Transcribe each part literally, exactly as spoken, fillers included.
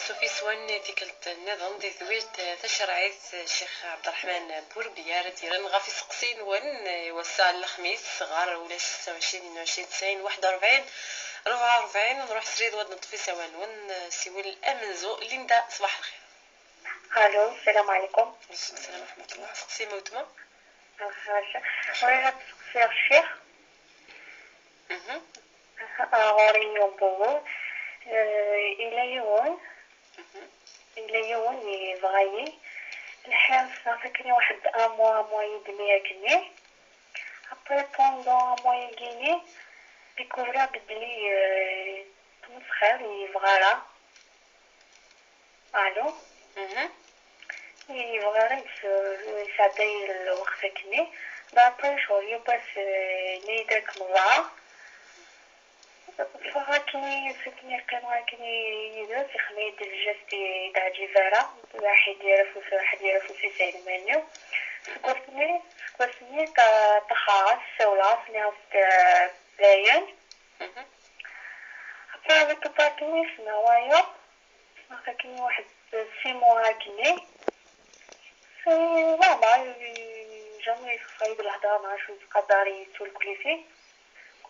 Tufiswan tikkelt nniḍen di twilt tacerɛit, Ccix Ɛebderreḥman Burbiya ara d-yerren ɣef iseqsiyen-nwen i wass-a n lexmis, ɣer ulac ستة وعشرين اثنين وعشرين تسعين واحد وأربعين أربعة وأربعين. Nruḥ srid wa d-neṭṭef isawal-nwen, siwel amenzu. Linda, ṣbaḥ lxir. Allo, السلام عليكم. وعليكم السلام ورحمة الله. Seqsi ma wetma. Bɣiɣ ad seqsiɣ ccix. Mhm. Ɣur-i yiwen n wawal. Eh, ila yiwen. Mhm. Ila yiwen yebɣa-yi. Lḥiɣ ssneɣ-t akken waḥed un mois, un mois et demi akkenni. Après, pendant un mois-agi-ni, découvriɣ-d belli, eh, ttmesxiṛ, yebɣa ara. Allo? Mhm. Yebɣa ara yes-, yesɛedday lweqt akkenni. D'après, ccɣel yiwwas, eh, yenna-yi-d ad kem-ẓreɣ. Ffɣeɣ akkenni, ass akkenni qqimeɣ akkenni yid-s, ixdem-iyi-d lǧest i d-ɛǧib ara. Waḥed yerra afus, waḥed yerra afus-is ar iman-iw. Seg wass-nni, seg wass-nni, ṭ-, ṭṭaxxeɣ-as, ssawleɣ-as, nniɣ-as-d, eh, dayen. Mhm. Après, avec le partenaire, ssneɣ wayeḍ. Ssneɣ-t akkenni waḥed six mois akkenni. C'est normal, jamais yexṣer-iyi-d lhedra neɣ acu, yettqadar-iyi, yettwalkul-iyi.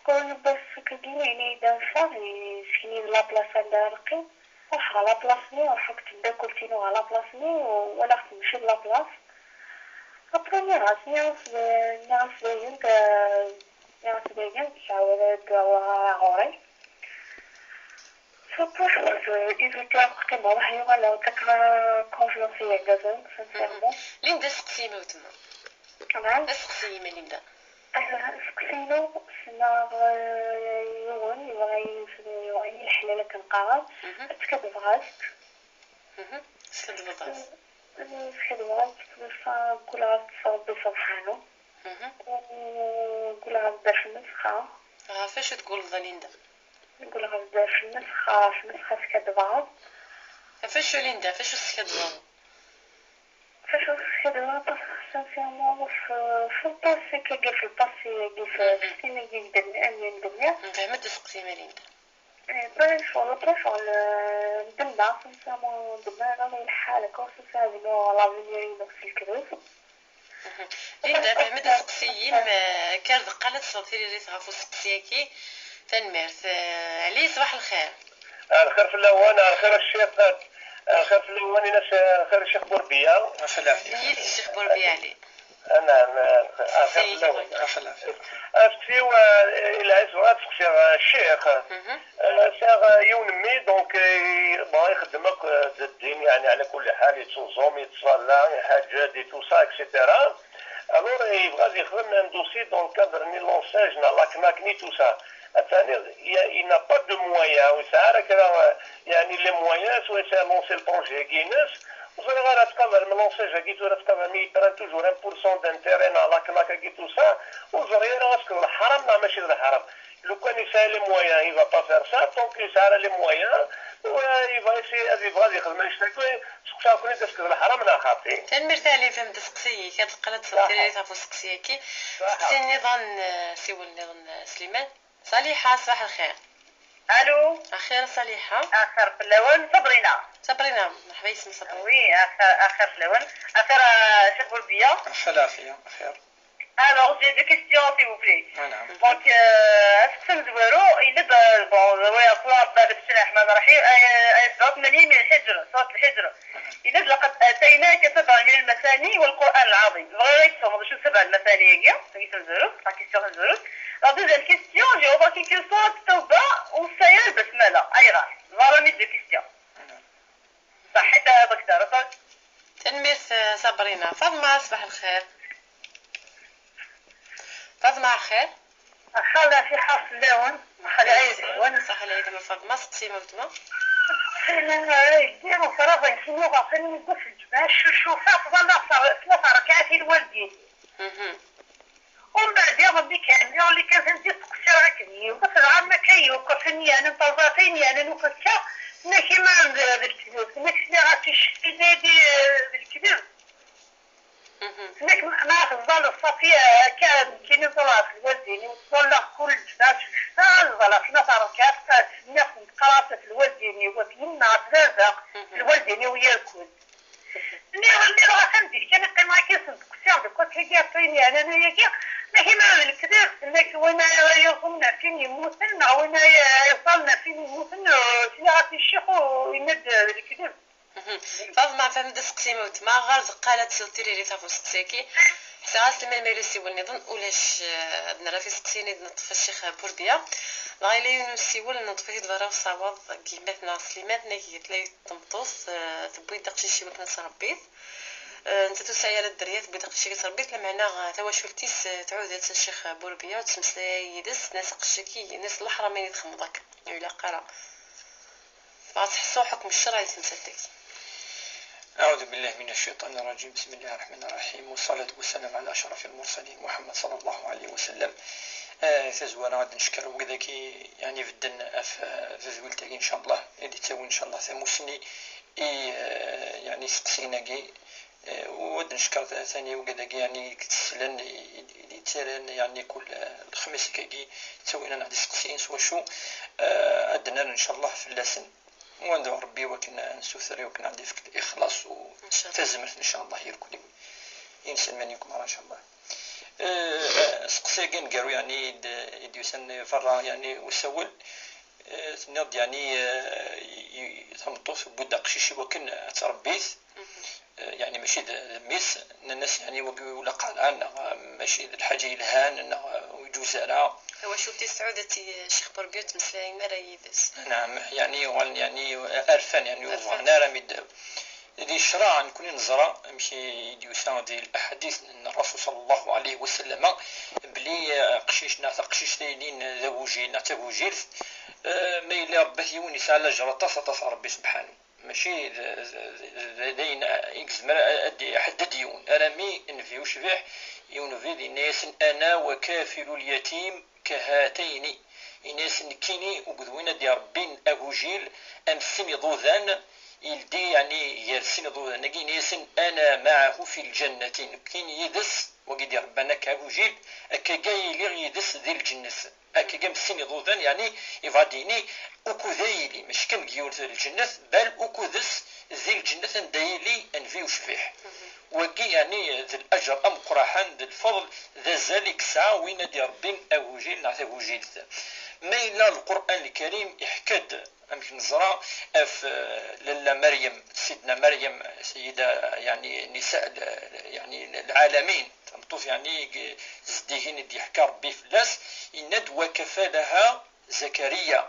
Kul yiwwas akkagi, yenna-yi-d ansa, yessken-iyi-d la place anda ara neqqim. Ruḥeɣ la place-nni, ruḥeɣ akked tmeddakelt-inu ɣer la place-nni, u walaɣ-tt mačči d la place. Après, nniɣ-as, nniɣ-as, nniɣ-as dayen, eh, nniɣ-as dayen, tettɛawad ad d-aweɣ ara ɣur-i. Surtout, je pense, euh, éviter ad qqimeɣ weḥd-i, wala ṭṭiqeɣ confiance i yirgazen, sincèrement. Linda, seqsi ma wetma. Naɛam? Seqsi ma Linda. Ah, seqsi-inu, ssneɣ, euh, yiwen, yebɣa-yi, yebɣa-yi leḥlal akken qqaren. Mhm. Ad skadbeɣ-as. Mhm. Skadbeḍ-as. Euh, skadbeɣ-as, ggulleɣ ad tt-Rebbi subḥanu. Mhm. Ggulleɣ ad d-taf lmesxa. Ɣef acu tgulleḍ a Linda? Ggulleɣ ad d-taf lmesxa, ɣef lmesxa skadbeɣ. Ɣef acu Linda, ɣef acu teskadbeḍ? Ɣef acu teskadbeḍ, parce que sincèrement, f-, f le passé-agi, f le passé-agi, f, mhm, f sin-agi i d-nniɣ. Nefhem-d aseqsi-m a Linda. Eh, après, sur le, après, sur le, ndemmeɣ, sincèrement, ndemmeɣ, ala lḥal, akka ur s-sɛednu l'avenir-inu s lekdeb. Mhm. Linda, fehmet aseqsi-im, eh, kker d qqal ad tesleḍ tiririt ɣef useqsi-agi. Tanemmirt. Eh, Ɛli, ṣbaḥ lxir. Ah, lxir fell-awen, ah, lxir a ccix, ah, lxir fell-awen, inas, ah, lxir a ccix Burbiya. Ɣef lɛafya. Yid-k ccix Burbiya Ɛli. Ah, naɛam, ah, lxir fell-awen. Ɣef lɛafya. Aseqsi-w, ah, ila, bɣiɣ ad seqsiɣ, ah, ccix. Mhm. Ah, sɛiɣ, ah, yiwen mmi, donc, eh, yebɣa ixeddem akk, ah, d ddin, yeɛni, ɛla kulli ḥal, yettuẓum, yettṣalla, iḥaǧǧ-d, et tout ça, et cetera. Alors, eh, yebɣa ad yexdem un dossier dans le cadre n l'enseigne, la CNAC, et tout ça. Attani, il y a, il n'a pas de moyens, ur yesɛi ara kra, eh, yeɛni, les moyens, swayes ad lancer le projet-agi-ines. Ur ẓriɣ ara, tqablem l'enseigne-agi tura, tqablem, il prend toujours un pour cent d'intérêt, neɣ la CNAC-agi, tout ça. Ur ẓriɣ ara est-ce que d lḥaram neɣ mačči d lḥaram. Lukan yesɛa les moyens, il va pas faire ça, tant que yesɛa ara les moyens, u, eh, yebɣa yesɛi, ad yebɣa ad yexdem annect-agi, seqsaɣ-ken-id est-ce que d lḥaram neɣ xaṭi. Tanemmirt a Ɛli, fehmeɣ-d aseqsi-ik, ad qqel ad tesleḍ tiririt ɣef useqsi-agi. Ṣaḥa. Seqsi nniḍen, eh, siwel nniḍen, eh, Sliman. Saliḥa, ṣbaḥ lxir. Allô? Axir a Saliḥa. Axir fell-awen, Sabrina. Sabrina, merḥba yes-m Sabrina. Oui, axir, axir fell-awen. Axir, euh, Ccix Burbiya. Ɣef lɛafya, axir. Alors, j'ai deux questions, s'il vous plaît. Naɛam. Donc, euh, aseqsi amezwaru, yella-d, euh, bon, oui, kul Rebbi, bismillah rahman rahim, euh, ayat sebɛa u tmanyin min Lḥijra, surat Lḥijra. Yella-d لقد آتيناك سبعا من المثاني والقرآن العظيم. Bɣiɣ ad tfehmeḍ acu d sebɛa lmathani-agi, tagi tamezwarut, la question tamezwarut. La deuxième question, j'ai remarqué que surat Tawba ur tesɛi ara lbasmala. Ayɣer? Voilà mes deux questions. Ṣaḥit a docteur. Tanemmirt, eh, Sabrina. Faḍma, ṣbaḥ lxir. Faḍma, axir? Axir, la fi ḥas fell-awen. Axir, lɛid-nwen. Ṣaḥ lɛid-nwen, Faḍma. Seqsi ma wetma. Ay, ddiɣ ufraḍ n kinu ɣef lmudda f lǧemɛa, ccucufeɣ tlata, tlata rakaɛatin waldin. Mhm. Umbeɛd iḍelli kan, iḍelli kan, d isteqsiɣ akken yiwet, dɣa ma akka yewqef-iyi, yeɛni n taẓatin, yeɛni n ukekka, tenna-k ima d, d lekdeb, tenna-k sliɣ-as i ccettinadi, eh, d lekdeb. Nek ma teẓẓal ṣṣafi akka nekkini ẓẓaleɣ ɣef lwaldin-iw, ttwalaɣ kul ǧda cekcta ẓẓaleɣ ɣef ma terǧaɣ, ttnniɣ neqqar-as ɣef lwaldin-iw, ɣef yemma, ɣef baba, lwaldin-iw yarkul. Nniɣ nniɣ ɣef am zik kan qqimeɣ akka s-, deg usiɣ deg wakk-agi aṭṭin yeɛnan ayagi, mahi ma d lekdeb, nek win ara yuẓen ɣef win yemmuten neɣ win ara iẓẓalen ɣef win yemmuten, sliɣ-as i ccix u yenna-d d lekdeb. Faḍma, fhem-d aseqsi-m a weltma, ɣer deqqal ad tesleḍ tiririt ɣef useqsi-agi. Ḥṣiɣ-as lmal ma yella usiwel nniḍen, ulac, eh, ad nerr ɣef iseqsiyen i d-neṭṭef a ccix Burbiya. Dɣa yella yiwen n usiwel neṭṭef-it-id berra usawaḍ n gma-tneɣ Sliman, nag tella yiwet n tmeṭṭut, eh, tewwi-d aqcic i wakken ad t-tṛebbi. Eh, nettat ur tesɛi ara dderya, tewwi-d aqcic-agi ad t-tṛebbi, lameɛna, eh, tawacult-is, eh, tɛuhed-itt a ccix Burbiya, ur tettmeslay ara yid-s, tenna-as aqcic-agi, yenna-as leḥram ayen i txedmeḍ akka, ur ilaq ara. Dɣa teḥṣu ḥukm ccerɛ di temsalt-agi. أعوذ بالله من الشيطان الرجيم. بسم الله الرحمن الرحيم. والصلاة والسلام على أشرف المرسلين محمد صلى الله عليه وسلم. Eh, tazwara ad d-neckeṛ wid-agi, yeɛni, bedden ɣef, eh, tedwilt-agi, ncallah, i d-yettawin, ncallah, tamussni i, eh, yeɛni, iseqsiyen-agi. Eh, u ad d-neckeṛ ta-, tani wid-agi, yeɛni, i d-yettaslen, i, i d-yettarran, yeɛni, kul, eh, lexmis akkagi, ttawin-aneɣ-d iseqsiyen s wacu, eh, ad d-nerr, ncallah, fell-asen. Wanda Ṛebbi wakken ad nsuter, i wakken ad d-ifk lixlaṣ u tazmert, ncallah, i rkul inselmen yakk meṛṛa, ncallah. Eh, aseqsi-agi aneggaru, yeɛni, i d-, i d-yusan berra, yeɛni, usawel, eh, tenniḍ-d, yeɛni, eh, i, i, tameṭṭut tewwi-d aqcic i wakken ad tṛebbi-t. Eh, yeɛni mačči d, d mmi-s, nnan-as, yeɛni, wagi ur ilaq ara, neɣ, eh, mačči d lḥaǧa yelhan, neɣ, eh, ur iǧuz ara. Tawacult-is tɛuda-tt i Ccix Burbiya, ur ttmeslayen ara yid-s. Naɛam, yeɛni, uɣalen, yeɛni, rfan, yeɛni, ur bɣan ara mi d-, di ccreɛ, nekkni neẓra amek i d-yusa di laḥadit n Ṛṛasul ṣalla Llahu ɛalayhi wa sallam, belli, eh, aqcic neɣ taqcict-a yellan d agujil neɣ d tagujilt, eh, ma yella iṛebba-t yiwen, yesɛa lajer aṭas, aṭas Ṛebbi subḥanu. Mačči d, d, d, d ayen i yezmer ad d-iḥedded yiwen. Arami nnbi ucbiḥ, yiwen ubrid yenna-yasen: "Ana wa kafilu lyatim kahatayni." Yenna-yasen: "Nekkini akked win ad d-iṛebbin agujil am sin iḍudan." Yeldi, yeɛni, gar sin iḍudan-agi, yenna-yasen: "Ana maɛahu fi lǧannati." Nekkini yid-s, wagi d-iṛebban akka agujil, akka-ga iliɣ yid-s di lǧennet. Akka am sin iḍudan, yeɛni, yebɣa ad d-yini ukud ay ili, mačči kan deg yiwet lǧennet, bal ukud-s di lǧennet anda yili nnbi ucbiḥ. Wagi, yeɛni, d lajer ameqqraḥen, d lfeḍl, d azal i yesɛa win ad d-iṛebbin agujil neɣ tagujilt. Ma yella Lqur'an Lkarim iḥka-d, amek neẓra, ɣef, eh, lalla Meryem, Sidna Meryem, Sayyida, yeɛni, nisa, yeɛni, lɛalamin. Tameṭṭut, yeɛni, zeddigen i d-yeḥka Ṛebbi fell-as, yenna-d: "Wa kafalaha Zakariya."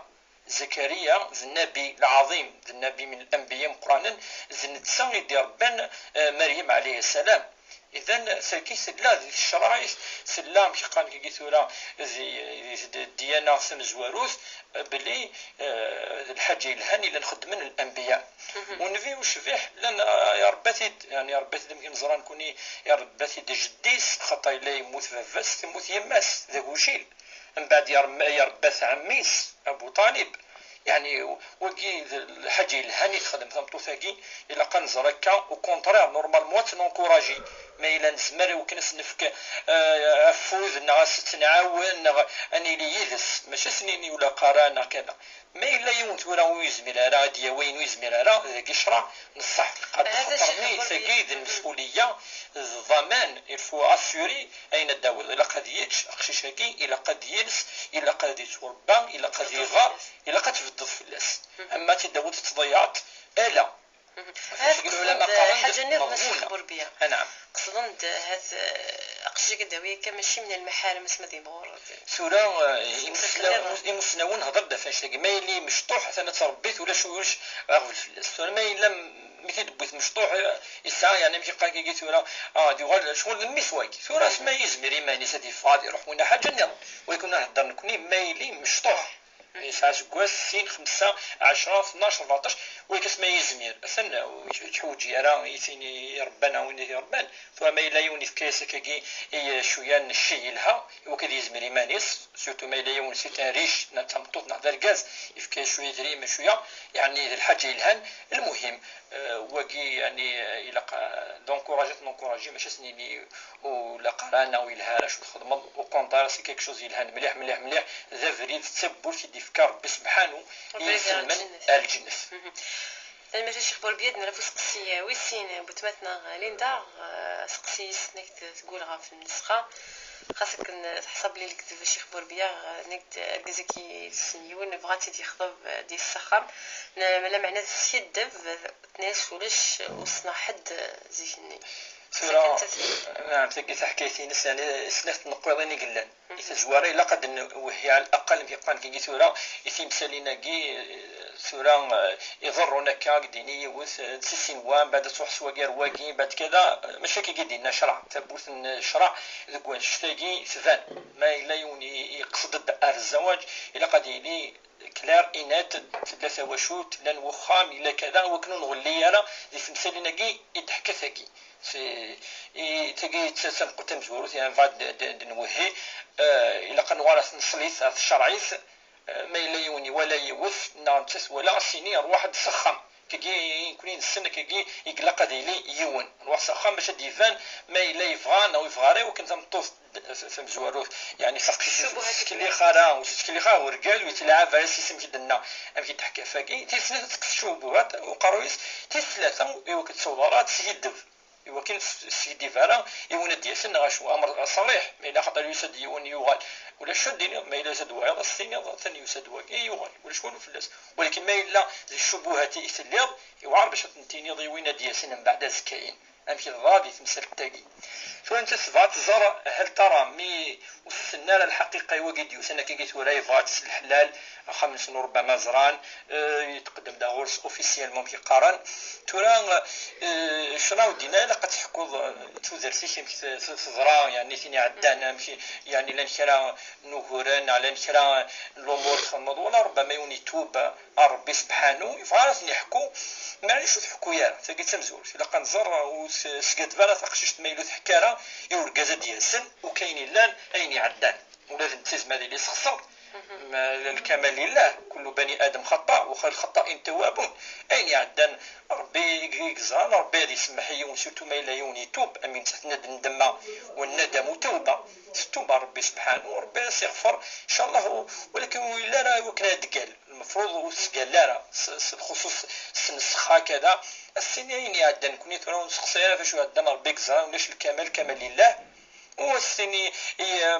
Zakariya d nnabi lɛaḍim, d nnabi min lanbiya imeqqranen, d netta i d-iṛebban, eh, Meryem ɛalayha ssalam. Idan, tagi tella di tecraɛit, tella, amek qqaren dagi tura, di, di, di ddiyana tamezwarut, belli, eh, d lḥaǧa yelhan i llan xeddmen lanbiya. Unbi ucbiḥ, llan, eh, iṛebba-t-id, yeɛni, iṛebba-t-id, amek neẓra nekkni, iṛebba-t-id jeddi-s, xaṭer yella yemmut baba-s, temmut yemma-s, d agujil. Mbeɛd, yerm-, iṛebba-t ɛemmi-s, Abu Ṭalib. Yeɛni, wagi d lḥaǧa yelhan i texdem tameṭṭut-agi, ilaq ad nẓer akka, au contraire, normalement, ad tt-nencouragi. Ma yella nezmer i wakken ad s-nefk, eh, afud, neɣ ad s-tt-nɛawen, neɣ ad nili yid-s. Mačči ad s-nini ur ilaq ara, neɣ kada. Ma yella yiwen tura ur yezmir ara ad d-yawi ayen ur yezmir ara, dagi ccreɛ neṣṣeḥ. Qad xaṭer-nni tagi d lmesuliyya, d ḍḍaman, il faut assurer ayen ad d-tawiḍ. Ilaq ad yečč aqcic-agi, ilaq ad yels, ilaq ad yettwaṛebba, ilaq ad iɣer, ilaq ad tbeddeḍ fell-as. Ama ad t-id-tawiḍ ad t-tḍeyyɛeḍ, ala. Ɣef wagi lɛulama qqaren-d ḥaǧa nniḍen a Ccix Burbiya. Anɛam. Qesden-d, eh, hat, eh, aqcic-agi ad d-tawi akka, mačči min lmaḥarim asma d imɣur. Tura, eh, imusnawen hedren-d ɣef annect-agi. Ma yella mecṭuḥ, atan ad tṛebbi-t, ulac, ulac aɣbel fell-as. Tura ma yella m-, mi t-id-tewwi-t mecṭuḥ, eh, yesɛa, yeɛni, amek i qqaren dagi tura, ah, ad yuɣal ccɣel d mmi-s wagi. Tura asma yezmer iman-is ad yeffeɣ ad iṛuḥ, winna ḥaǧa nniḍen. Wagi ad nehder nekkni, ma yella mecṭuḥ. Yesɛa aseggas, sin, xemsa, ɛecra, tnac, rbeɛṭac, wala kas ma yezmir. Atan ur yettḥewǧi ara i tin i irebban, a win i irebban. Tura ma yella yiwen yefka-yas akkagi i cwiya n cci yelha, i wakken ad yezmir iman-is, surtout ma yella yiwen c'est un riche, neɣ d tameṭṭut neɣ d argaz, yefka-yas cwiya idrimen, cwiya, yeɛni d lḥaǧa yelhan. Lmuhim, eh, wagi, yeɛni, eh, ilaq, eh, d'encourager, ad ten-encourager, mačči ad sen-nini ur ilaq ara neɣ ur yelha ara acu txedmeḍ. Au contraire, c'est quelque chose yelhan mliḥ, mliḥ, mliḥ. D abrid, d tawwurt i d-ifka Rebbi sebḥanu i Rebbi iselmen lǧennet. Ar lǧennet. Mhm. Tanemmirt a Ccix Burbiya. Ad nerr ɣef useqsi, eh, wis sin, eh, n weltma-tneɣ Linda, eh, aseqsi-is nekk tgul ɣef nnesxa. Xas akken, eh, teḥṣa belli lekdeb a Ccix Burbiya, eh, nekk d argaz-agi tessen yiwen, nebɣa ad tt-id-yexḍeb, eh, ad d-yas s axxam. N-, lameɛna teskiddeb, eh, tenna-yas ulac, ur ssneɣ ḥedd, eh, zik-nni. Tura, sakin tagi taḥkayt-ines, yani, snat tneqqiḍin i yellan. I tazwara, ilaq ad nwehhi ɛla laqal, amek yeqqar kagi tura, i timsalin-agi, eh, tura, eh, iḍerrun akka, ad k-d-yini yiwet, eh, si sin wa, mbeɛd ad truḥ s wagi ar wagi, mbeɛd kada, eh, mačči akka i d-yenna ccreɛ. Tawwurt n ccreɛ deg wannect-agi tban. Ma yella yiwen i-, yeqsed-d ar zzawaǧ, ilaq ad yili clair et net, tella tawacult, llan wexxam, yella kada, wakken ur nɣelli ara di temsalin-agi i d-teḥka tagi. Si, i, tagi d ta-, tameqqut tamezwarut, yani, bɣa d, d, d nwehhi, eh, ilaq ad nuɣal ar tneṣlit, ar tcerɛit, eh, ma yella yiwen iwala yiwet, neɣ nettat twala, ad s-yini rwaḥ-d s axxam. Kagi, nekkni nessen akkagi i ilaq ad yili yiwen. Rwaḥ s axxam bac ad d-iban ma yella yebɣa neɣ ur yebɣa ara, i wakken tameṭṭut d-, tamezwarut, yani, taqcict ur tettkellix ara, ur tettkellix ara urgaz, ur yettlɛab ara s isem i d-tenna, amek i d-teḥka fagi. Tis snat ad tekkes ccubuhat uqerruy-is, tis tlata i wakken tessawḍ ara ad teskiddeb. I wakken ur teskiddib ara i win ad d-yasen neɣ acu, amer ṣariḥ, ma yella xaṭer yusa-d yiwen yuɣal, ulac acu ad d-tiniḍ, ma yella yusa-d wayeḍ ad s-tiniḍ atan yusa-d wagi yuɣal, ulac walu fell-as. Walakin ma yella d ccubuhat i telliḍ, iwɛer bac ad ten-tiniḍ i win ad d-yasen mbeɛd azekka-yin. Amek i teḍra di temsalt-agi? Tura nettat tebɣa ad tẓer hal tara mi ur teften ara lḥaqiqa i wagi d-yusan akkagi tura, yebɣa-tt s leḥlal, axxam-nsen ur rebama ẓran, eh, yetqeddem da ɣur-s officiellement, amek i qqaren. Tura, eh, ccṛeɛ ur d-yenna ilaq ad teḥkuḍ, eh, tudert-ik amek t-, t-, teḍra, yani tin iɛeddan, amek i, yani llan kra n uguren, neɣ llan kra n lumuṛ txedmeḍ, wala rebama yiwen itub ar Rebbi sebḥanu, yebɣa ara ten-iḥku, maɛlic ur tḥekku ara, tagi d tamezwarut, ilaq ad nẓer ur s-, skaddeb ara taqcict ma yella ur teḥka ara i urgaz ad d-yasen, u kayen illan, ayen iɛeddan. Ula d netta yezmer ad yili yessexṣer. Ma lkamal lillah, kullu bani Adam xaṭṭa, wa xayrul xaṭṭain tawwabun. Ayen iɛeddan, Rebbi i yeẓran, Rebbi ad isemmeḥ i yiwen, surtout ma yella yiwen itub, am nettat n-, nnedma, wa nnadamu tawba. Tettub ar Rebbi sebḥanu, Rebbi ad as-iɣfer, ncallah, walakin ur yelli ara i wakken ad d-tgall. Lmefruḍ ur tettgall ara, s, s lxuṣuṣ s nnṣexa kada. Ad s-tini ayen iɛeddan, nekkni tura ur nessexṣer ara ɣef wacu iɛeddan, Rebbi i yeẓran, ulac lkamal, lkamal lillah. U ad s-tini i, eh,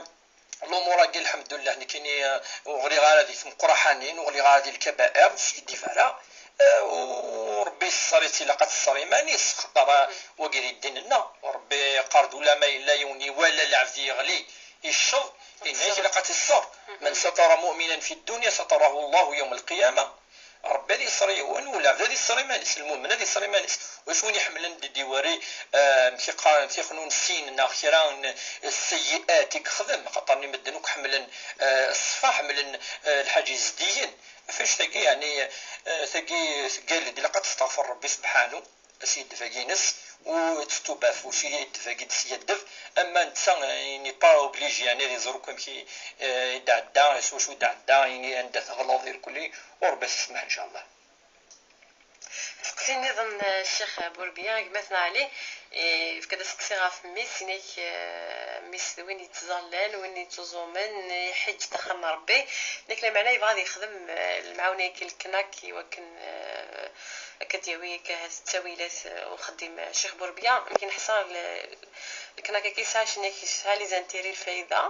lumuṛ-agi, lḥemdullah, nekkini, eh, ur ɣliɣ ara di tmeqraḥanin, ur ɣliɣ ara di lkabair, ur skiddib ara. Eh, u Rebbi yesser-itt, ilaq ad tesser iman-is, xaṭer, eh, wagi di ddin-nneɣ. Rebbi yeqqar-d, ula ma yella yiwen iwala lɛebd yeɣli, yecceḍ, yenna-yak ilaq ad t-isser. من ستر مؤمنا في الدنيا ستره الله يوم القيامة. Rebbi ad yesser yiwen, u lɛebd ad yesser iman-is, lmumen ad yesser iman-is. Ulac win iḥemmlen d-, d-iwari, eh, amek i qqaren, tixnunsin neɣ kra n sseyyi'at i yexdem, xaṭer medden akk ḥemmlen, eh, ṣṣfa, ḥemmlen, eh, lḥaǧa izeddigen. Ɣef annect-agi, yeɛni, eh, tagi teggall-d, ilaq ad testeɣfer Rebbi sebḥanu, asiyeddef-agi-ines, u tettub ɣef usiyeddef-agi d-teskiddeb, ama netta, eh, il n'est pas obligé, yeɛni ad iẓer akk amek i, eh, i d-ɛedda, s wacu i d-ɛedda, i anda teɣleḍ irkelli, u Rebbi ad s-isemmeḥ, ncallah. Aseqsi nniḍen, eh, Ccix Burbiya, gma-tneɣ Ɛli, eh, yefka-d aseqsi ɣef mmi-s, inek, eh, mmi-s d win yettẓallan, win yettuẓumen, iḥeǧǧ-d axxam n Rebbi. Inek lameɛna yebɣa ad yexdem, eh, lemɛawna-agi n leknak i wakken, eh, akka d-yawi akka ahat ttawilat, eh, uxeddim, eh, Ccix Burbiya. Amek neḥsa l-, leknak-agi yesɛa cnek, yesɛa les intérêts, lfayda.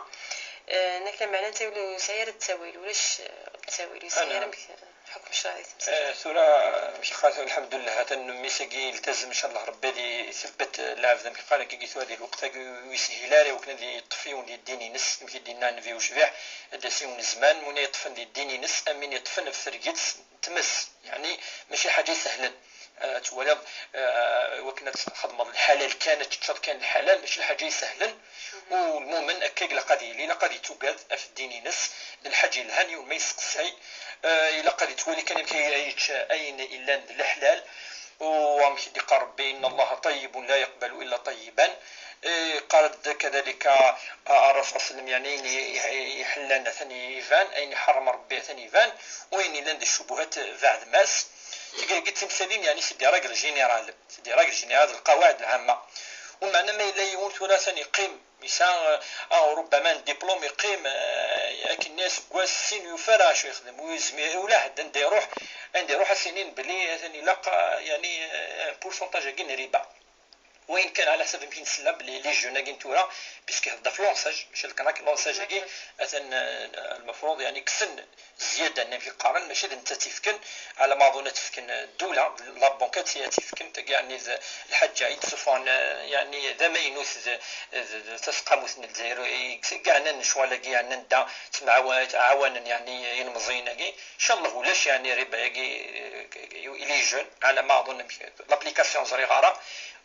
Eh, inek lameɛna ttawilat ur yesɛi ara ttawil, ulac, eh, ttawil, ur yesɛi ara amek. Ḥukm ccṛeɛ di temsalt. Eh, tura, amek qqar, lḥemdullah, atan mmi-s-agi yeltazem, ncallah Rebbi ad ithebbet lɛebd, amek qqar, akkagi tura di lweqt-agi ur yeshil ara i wakken ad yeṭṭef yiwen di ddin-ines, amek i d-yenna Nnbi ucbiḥ, ad d-yas yiwen zzman, win yeṭṭfen di ddin-ines, am win yeṭṭfen ɣef tergit n tmes, yeɛni mačči ḥaǧa isehlen. Ad twaliḍ, eh, wakken ad txedmeḍ lḥalal kan, ad teččeḍ kan lḥalal, mačči lḥaǧa isehlen. U lmumen akka i ilaq ad yili, ilaq ad yettugad ɣef ddin-ines, d lḥaǧa yelhan, yiwen ma yesteqsay, eh, ilaq ad yettwali kan amek ay yečč ayen illan d leḥlal. U amek i d-iqqar Rebbi: "Inna Allaha tayyibun la yaqbalu illa tayyiban." Eh, iqqar-d kadalika, ah, Ṛṛasul sallam, yeɛni ayen i-, i-, iḥellan atan iban, ayen iḥeṛṛem Rebbi atan iban, u ayen illan d ccubuhat beɛd ma-s. Tigi d timsalin, yeɛni c'est des règles générales, c'est des règles générales, d lqawaɛid lɛamma. U meɛna ma yella yiwen tura atan yeqqim, yesɛa, ah, rubbama un diplôme, yeqqim, eh, akken aseggas, sin yufa ara acu yexdem, u yezmir, ula ḥedd anda iruḥ, anda iruḥ ad s-inin belli atan ilaq, ah, yeɛni, eh, pourcentage-agi n riba. Wayen kan, ɛla ḥsab amek i nesla belli les jeunes-agi n tura, puisque d aflançage, mačči d kan akk lançage-agi, atan, eh, lmefruḍ, yeɛni, kksen zyada n amek i qqaren, mačči d netta i tt-ifken, ɛla ma aḍun ad t-fken ddula, la banque ad tt-, ad tt-ifken, tagi, yeɛni, d lḥaǧa i d-ssufɣen, eh, yeɛni, d amaynut, d, d, d taseqqamut n Lezzayer, i, i yeɛnan lecɣal-agi, yeɛnan da, ttemɛawa-, ttɛawanen, yeɛni, ilemẓiyen-agi. Ncallah ulac, yeɛni, riba-agi, eh, i les jeunes, ɛla ma aḍun amek, l'application ẓriɣ ara.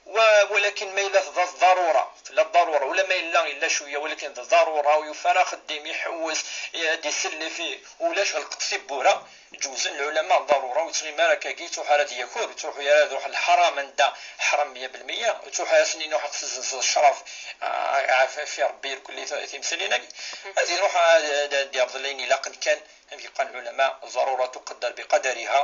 Wa-, walakin ma yella tella ḍḍarura, tella ḍḍarura, ula ma yella, yella cwiya, walakin d ḍḍarura, u yufa ara axeddim, iḥewwes, i-, ad isellef, i-, ulac, ɣelqet tiwwura, ǧewzen lɛulama ḍḍarura, ur yettɣimi ara akkagi, yettruḥ ara ad yaker, ur yettruḥu ara ad iruḥ lḥaram anda ḥram meyya belmeyya, ur yettruḥu ara ad as-nini ruḥ ad tezzenzeḍ ccrab, ah, ɛafak Rebbi irkelli t-, timsalin-agi. Ad iruḥ ad, ad, ad d-yerḍel ayen ilaqen kan, amek i qqaren lɛulama, ḍḍarura tuqaddar biqadariha,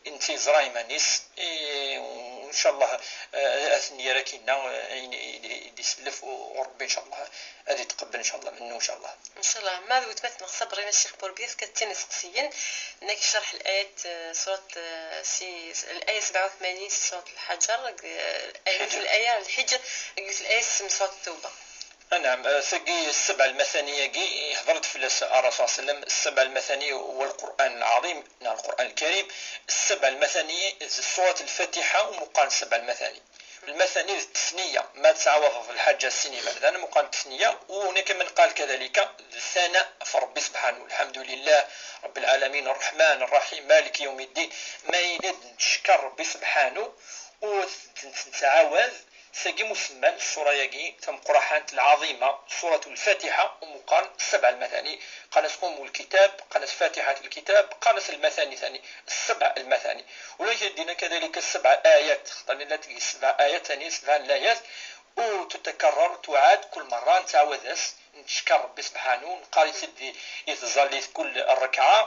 netta yeẓra iman-is, i, ncallah, eh, ad ten-yerr akkinna, eh, ayen i, i, i d-isellef u, u Rebbi, ncallah, ad itqebbel, ncallah, mennu, ncallah. Ncallah. Ma d weltma-tneɣ Sabrina Ccix Burbiyat, kra n iseqsiyen, nekk cerḥ الآية, eh, surat, eh, si, الآية سبعة وثمانين si surat Lḥaǧer, eh, الآية الحجر, الآية س-, surat Tawba. Anɛam, eh, tagi ssebɛ lmatani-agi, ihder-d fell-as Ṛṛasul ṣalla Llahu ɛalayhi wa sallam, ssebɛ lmatani u Lqur'an Lɛaḍim, neɣ Lqur'an Lkarim, ssebɛ lmatani d surat Lfatiḥa, u meqqar ssebɛ lmatani. Lmatani d tesniya, ma tettɛawadeḍ lḥaǧa sin iberdan, meqqar tesniya, u هناك من قال كذلك, d ثناء ɣef Ṛebbi subḥanu, الحمد لله رب العالمين الرحمن الرحيم مالك يوم الدين, ma yella d ncekkeṛ Ṛebbi subḥanu, u t-, t-, nettɛawad, Tagi musemman, ṣṣura-yagi tameqqraḥant, lɛaḍima, ṣurat Lfatiḥa, u meqqar ssebɛ lmatani, qqaren-as Umm Lkitab, qqaren-as Fatiḥat Lkitab, qqaren-as lmatani tani, ssebɛ lmatani. Ula d-yenna kadalika ssebɛ ayat, xaṭer llant deg ssebɛ ayat tani, ssebɛ layat, u تتكرر, tuɛad, kul merra nettɛawad-as, nettcekkar Rebbi subḥanu, neqqar-it-id di, i tẓallit kul rrekɛa.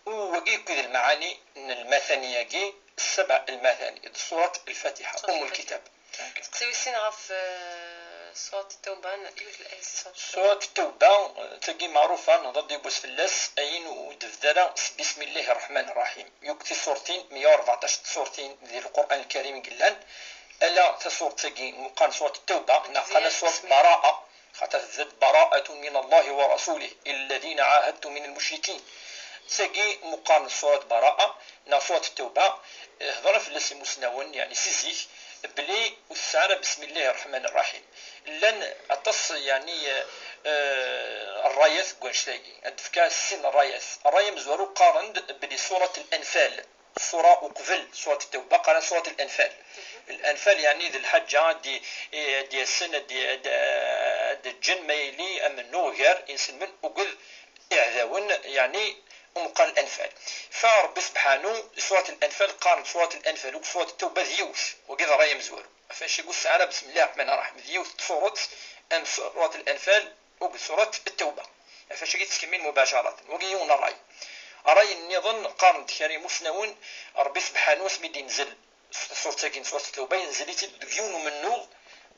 U wagi akk i d lmaɛani n lmatani-agi, ssebɛ lmatani, d ṣurat Lfatiḥa, Umm Lkitab. Seqsi wis sin ɣef, eh, surat Tawba, yiwet n laya si surat Tawba. Surat Tawba, eh, tagi meɛrufa, nehḍer-d yiwwas fell-as, ayen ur d-tebda ara s Bismillahi Ṛṛeḥmani Ṛṛaḥim. Yakk tiṣurtin, meyya u ṛbeɛṭac tṣurtin di Lqur'an Lkarim i yellan, ala taṣurt-agi meqqaren surat Tawba, neɣ qqaren surat Bara'a, Xaṭer tebda-d: "براءة من الله ورسوله إلى الذين عاهدتم من المشركين." Tagi meqqaren ṣṣurat Bara'a, neɣ ṣṣurat Tawba, eh, hedṛen fell-as imusnawen, yeɛni si zik, belli ur tesɛi ara Bismillahi Ṛṛeḥmani Ṛṛaḥim. Llan aṭas, yeɛni, eh, eh, ṛṛayat deg wannect-agi. Ad d-fkeɣ sin ṛṛayat. Ṛṛay amezwaru qqaren-d belli ṣṣurat Al-Anfal, ṣṣura uqbel ṣṣurat Tawba, qqaren ṣṣurat Al-Anfal. Al-Anfal, yeɛni d lḥaǧa ad d-, ad d-yasen, ad d-, ad d-, ad d-ǧǧen ma yili amennuɣ gar inselmen akked iɛdawen, yeɛni umeqqar Al-Anfal. Fa Ṛebbi subḥanu, ṣṣurat Al-Anfal, qqaren ṣṣurat Al-Anfal akked ṣṣurat Tawba d yiwet, wagi d ṛṛay amezwaru. Ɣef wannect-agi ur tesɛi ara Bismillahi Ṛṛeḥmani Ṛṛaḥim, d yiwet n tṣurat, am ṣṣurat Al-Anfal akked ṣṣurat Tawba. Ɣef wannect-agi tettkemmil mubacaraten. Wagi yiwen n ṛṛay. Ṛṛay nniḍen, qqaren-d kra imusnawen, Ṛebbi subḥanu asmi d-inzel s-, ṣṣurat-agi n ṣṣurat Tawba, inzel-itt-id deg yiwen umennuɣ,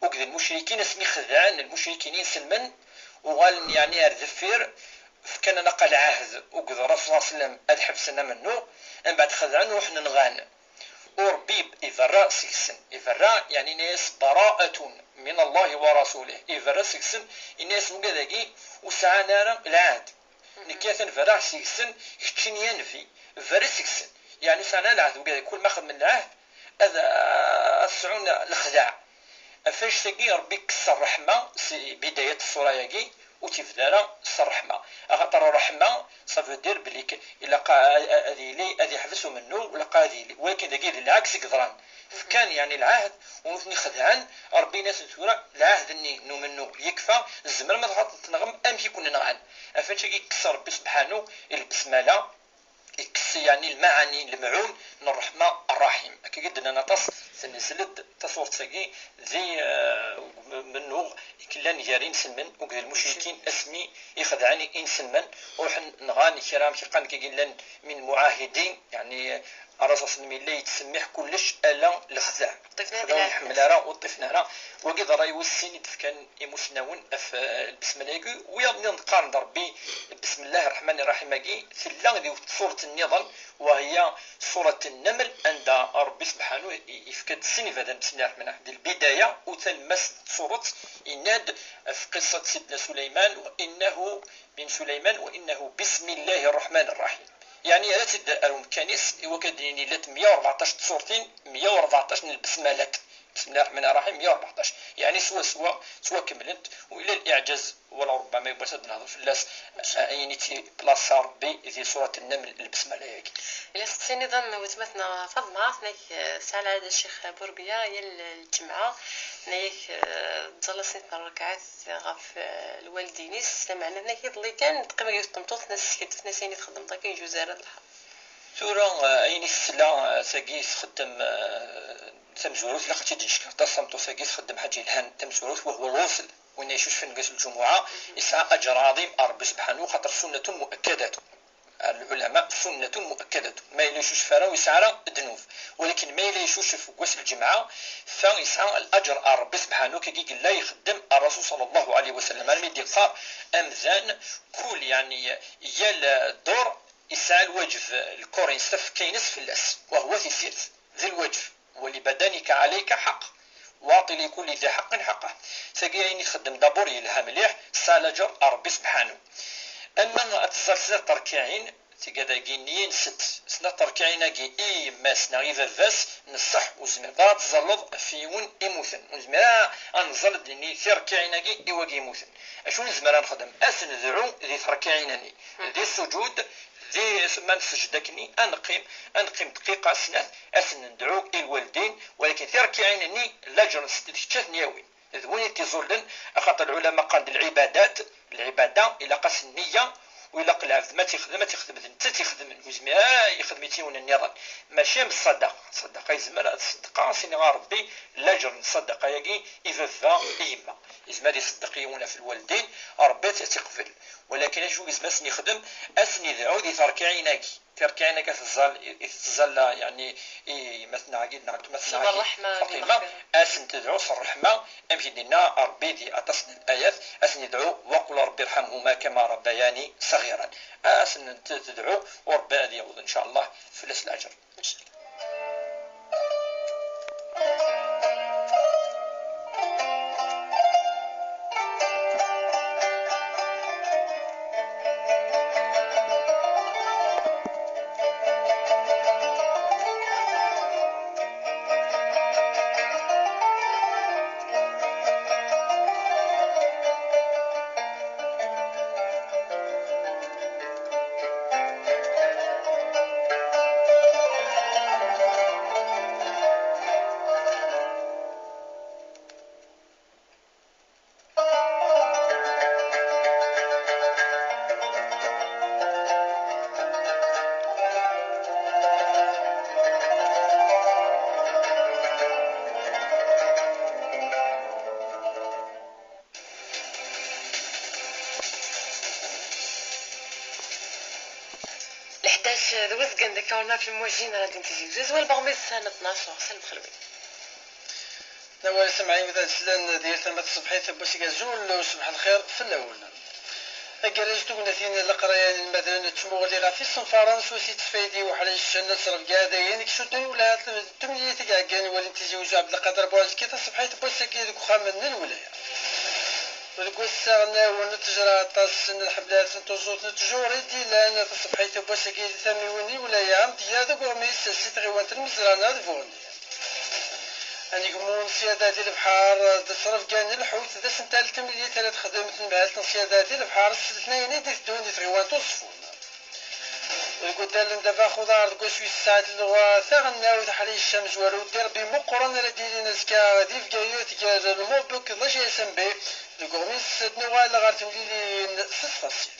akked lmucrikin, asmi xedɛen lmucrikin inselmen, uɣalen yeɛni ar deffir, fkan anaqa lɛahd akked Ṛṛasul ṣalla Llahu ɛalayhi wa sallam ad ḥebsen amennuɣ, mbeɛd xedɛen, ruḥen nɣan. U Ṛebbi iberra seg-sen. Iberra, yeɛni yenna-yas: "براءة من الله ورسوله." Iberra seg-sen, yenna-yasen: "Ugad-agi ur sɛan ara lɛahd. Nekk atan berraɣ seg-sen, keččini a Nnbi, berra seg-sen." Yeɛni ur sɛan ara lɛahd ugad-agi, kul ma xedmen lɛahd, ad, ad sɛun lexdeɛ. Ɣef wannect-agi, Ṛebbi yekkes ṛṛeḥma si bidayat ṣṣura-yagi, ur tt-ibda ara s ṛṛeḥma. Axaṭer ṛṛeḥma, s Ça veut dire belli k-, ilaq a-, a-, ad yili, ad yeḥbes umennuɣ, ilaq ad yili. Walakin dagi d lɛeks i yeḍran. Fkan, yeɛni, lɛahd, u nutni xedɛen, Ṛebbi yenna-asen tura, lɛahd-nni n umennuɣ yekfa, tzemrem ad ɣ-ten-tenɣem amek i ken-nɣan. Ɣef wacu-agi yekkes Ṛebbi sebḥanu i lbesmala, yekkes, yeɛni, lmaɛani, lemɛun n Ṛṛeḥma Ṛṛaḥim. Akka i d-nnan aṭas, tenzel-d tasurt-agi di, eh, umennuɣ i yellan gar inselmen akked lmucrikin, asmi i xedɛen inselmen, ruḥen nɣan kra, amek i qqaren, akka i yellan min muɛahidin, yeɛni, Ṛṛasul ṣṣallam yella yettsemmiḥ kullec ala lexdeɛ. Ṭṭifen ara Xdeɛ ur iḥemmel ara, ur ṭṭifen ara. Wagi d ṛṛay wis sin i d-fkan imusnawen ɣef, eh, lbesmala-agi. Wiyaḍ nniḍen qqaren-d Ṛebbi, Besmelleh Ṛṛeḥman Ṛṛaḥim-agi, tella di tṣuṛt nniḍen, وهي سورة النمل, anda Ṛebbi sebḥanu i-, yefka-d sin ibadan, Besmelleh Ṛṛeḥman Ṛṛaḥim, di lbidaya u talemmast n tṣuṛt, yenna-d ɣef qissa n Sidna Suleyman, وإنه من سليمان وإنه بسم الله الرحمن الرحيم. Yeɛni, yerra-tt-id ar umekkan-is, i wakken ad d-nini, llant meyya u rbeɛṭac tṣurtin, meyya u rbeɛṭac n lbesmalat. Bismillah ar-Rahman ar-Rahim, meyya u rbeɛṭac. Yeɛni, swaswa, ttwakemmlent, u ila liɛǧaz, wala ṛebbama yiwwas ad d-nehḍer fell-as, eh, ayen i tt-iplasa Ṛebbi di surat Nnaml, lbesmala-agi. Ila teqsi nniḍen n weltma-tneɣ Faḍma, tenna-k, eh, tesɛa lɛada Ccix Burbiya, yal lǧemɛa, tenna-yak, eh, tẓalla snat n rrekɛat ɣef, eh, lwaldin-is, lameɛna tenna-k iḍelli kan teqqim yiwet n tmeṭṭut, tenna tessked, tenna-s ayen i txeddmeḍ akka yejuz ara d lḥeṛ. Tura, eh, ayen i tesla, eh, tagi txeddem, eh, tamezwarut, ilaq ad tt-id-neckeṛ. Aṭas tameṭṭut-agi txeddem ḥaǧa yelhan tamezwarut, wahwa lɣusl. Win ay icucfen deg ass n lǧumuɛa, yesɛa aǧer ɛaḍim ar Ṛebbi sebḥanu, xaṭer sunnatun muakkadatun. Lɛulama, sunnatun muakkadatun. Ma yella ur icucef ara, ur yesɛi ara ddnub. Walakin ma yella icucef deg wass n lǧemɛa, fa yesɛa laǧer ar Ṛebbi sebḥanu, kagi yella ixeddem ar Rasul ṣalla Llahu ɛalayhi wa sallam. Armi d-yeqqar amdan, kul, yeɛni, yal ddur yesɛa lwaǧeb, lkur-ines, tafekka-ines fell-as, wahwa tisirt, d lwaǧeb. ولبدنك عليك حق، وأعط لكل ذي حق حقه. Tagi ayen i txeddem d'abord yelha mliḥ, tesɛa laǧer ar Ṛebbi sebḥanu. Ama ad teẓẓal snat terkiɛin, tigad-agi nni-ines-d, snat terkiɛin-agi i yemma-s neɣ i baba-s, n ṣṣeḥ, ur tezmireḍ ara ad teẓẓalleḍ ɣef yiwen imuten. Ur nezmir ara ad neẓẓal, ad d-nini, tirkiɛin-agi i wagi yemmuten. Acu nezmer ad nexdem? Ad s-nedɛu di terkiɛin-nni, di ssuǧud, di, ma nseǧǧed akkenni, ad neqqim, ad neqqim dqiqa, snat, ad sen-nedɛu i lwaldin, walakin tirkiɛin-nni, laǧer-nsent d kečč ad ten-yawin. D win i t-iẓullen, axaṭer lɛulama qqaren-d lɛibadat, lɛibada, ilaq-as nniya, u ilaq lɛebd ma tt-ixdem, ad tt-ixdem d netta i tt-ixedmen, ur yezmir ara yexdem-itt yiwen nniḍen. Mačči am ṣṣadaqa. Ṣṣadaqa yezmer ad ṣeddqeɣ, ad s-iniɣ a Ṛebbi, laǧer n ṣṣadaqa-agi i baba, i yemma. Yezmer ad iṣeddeq yiwen ɣef lwaldin, Ṛebbi ad t-iqbel. Walakin acu i yezmer ad sen-yexdem? Ad sen-idɛu di terkiɛin-agi. Tirkiɛin-agi teẓẓal, i, i tettẓalla, yeɛni, i yemma-tneɣ-agi, neɣ weltma-tneɣ-agi, Faṭima, ad sen-tedɛu s ṛṛeḥma, amek i d-yenna Ṛebbi di aṭas n layat, ad sen-idɛu, وقل رب ارحمهما كما ربياني صغيرا. Ad sen-tedɛu, u Ṛebbi ad yaweḍ, ncallah, fell-as laǧer. Leḥdac d wazgen d akka ɣur-neɣ fi lmujin n Radiyo Tizi Uzzu, zwal baɣmi d ssan tnac uɣsan mxelwin. Nawal semɛin d ad slan di yal tama tṣebḥit n wass-agi azul u ṣebḥ lxir fell-awen. Agerraj tugnatin n leqraya n inelmaden d tmuɣli ɣef yisenfaren s wass yettfaydi uḥric n ṣṣref gɛadayen i isudden i ulɛad n temlilit i iɛeggan i walin Tizi Uzzu Ɛebdelqader Buɛezki taṣebḥit n wass-agi deg uxxam n lwilaya. Deg wassaɣ-nni n ttejra aṭas n lḥeblat n tuẓut n ttjur i d-yellan taṣebḥit n wass-agi di tamiwin n lwilaya am tga deg uɣmis si tɣiwant n Mezrana d Buɣni. Anegmu n ṣṣyada di lebḥer d ṣṣref n lḥut d asental n temlilit ara texdem tenmehalt n ṣṣyada di lebḥer s letnayen i d-iteddun di tɣiwant Uẓeffun. Deg waddal n Ddabex Uḍar deg wass wis tesɛa d lɣa taɣelnawt, ḥric amezwaru d derbi meqqren ara d-yilin azekka di Bgayet gar Lmubek d la G S M B deg uɣmis. Ad nuɣal ɣer temlilin s tfaṣil.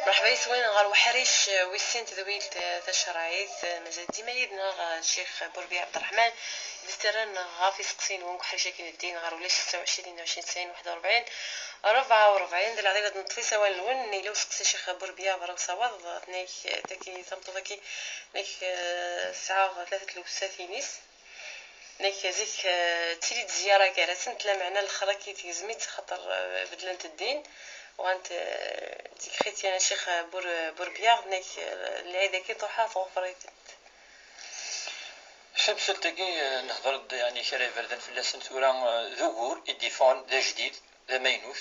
Mṛeḥba yes-wen ɣer uḥric wis sin tedwilt tacerɛit. Mazal dima yid-neɣ Ccix Burbi Ɛebderreḥman, d-ittarran ɣef iseqsiyen-nwen deg uḥric-agi n ddin ɣer ulac setta u ɛecrin, tnin u ɛecrin, tesɛin, waḥed u ṛebɛin, ṛebɛa u ṛebɛin. D leɛḍil ad neṭṭef isawalen-nwen. Yella useqsi, Ccix Burbi, berra usawaḍ, tenna-k tagi tameṭṭut-agi, tenna-k, eh, tesɛa tlata tlewsatin-is. Nek zik, eh, d tili-d zzyara gar-asent, lameɛna lexr-agi tegzem-itt, axaṭer, eh, beddlent ddin, uɣant, eh, zik xityan Ccix Bur-, Burbiyaɣ, nek, eh, lɛid-agi truḥ-as tɣefr-itent. Tamsalt-agi, eh, nehder-d, yeɛni, kra iberdan fell-asen tura, eh, d ugur i d-yeffɣen d ajdid, d amaynut,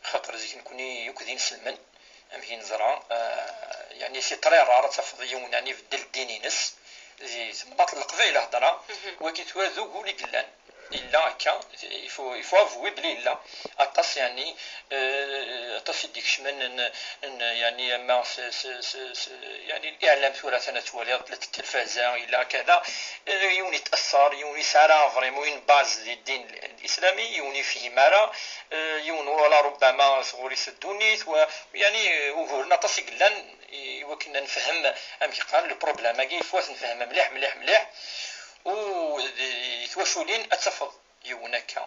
axaṭer zik nekni akk d inselmen, amek i neẓra, eh, yeɛni, c'est très rare ad tafeḍ yiwen, yeɛni, ibeddel ddin-ines di temnaḍt n Leqbayel, heddreɣ, wagi tura d ugur i yellan. Yella akka, il faut, il faut avouer belli yella aṭas, yeɛni, eh, aṭas i d-ikecmen n, n, yeɛni, ama s, s, s, s, yeɛni, liɛlam tura atan ad twaliḍ, la telfaza, yella kada, eh, yiwen yetأثر, yiwen yesɛa ara vraiment une base di ddin الإسلامي, yiwen yefhim ara, eh, yiwen wala ربما tɣur-is ddunit, wa, yeɛni, eh, uguren aṭas i yellan i wakken ad nefhem amek qqaren le problème-agi, il faut ad t-nefhem mliḥ, mliḥ, mliḥ. U di, di twaculin ad tafeḍ yiwen akka.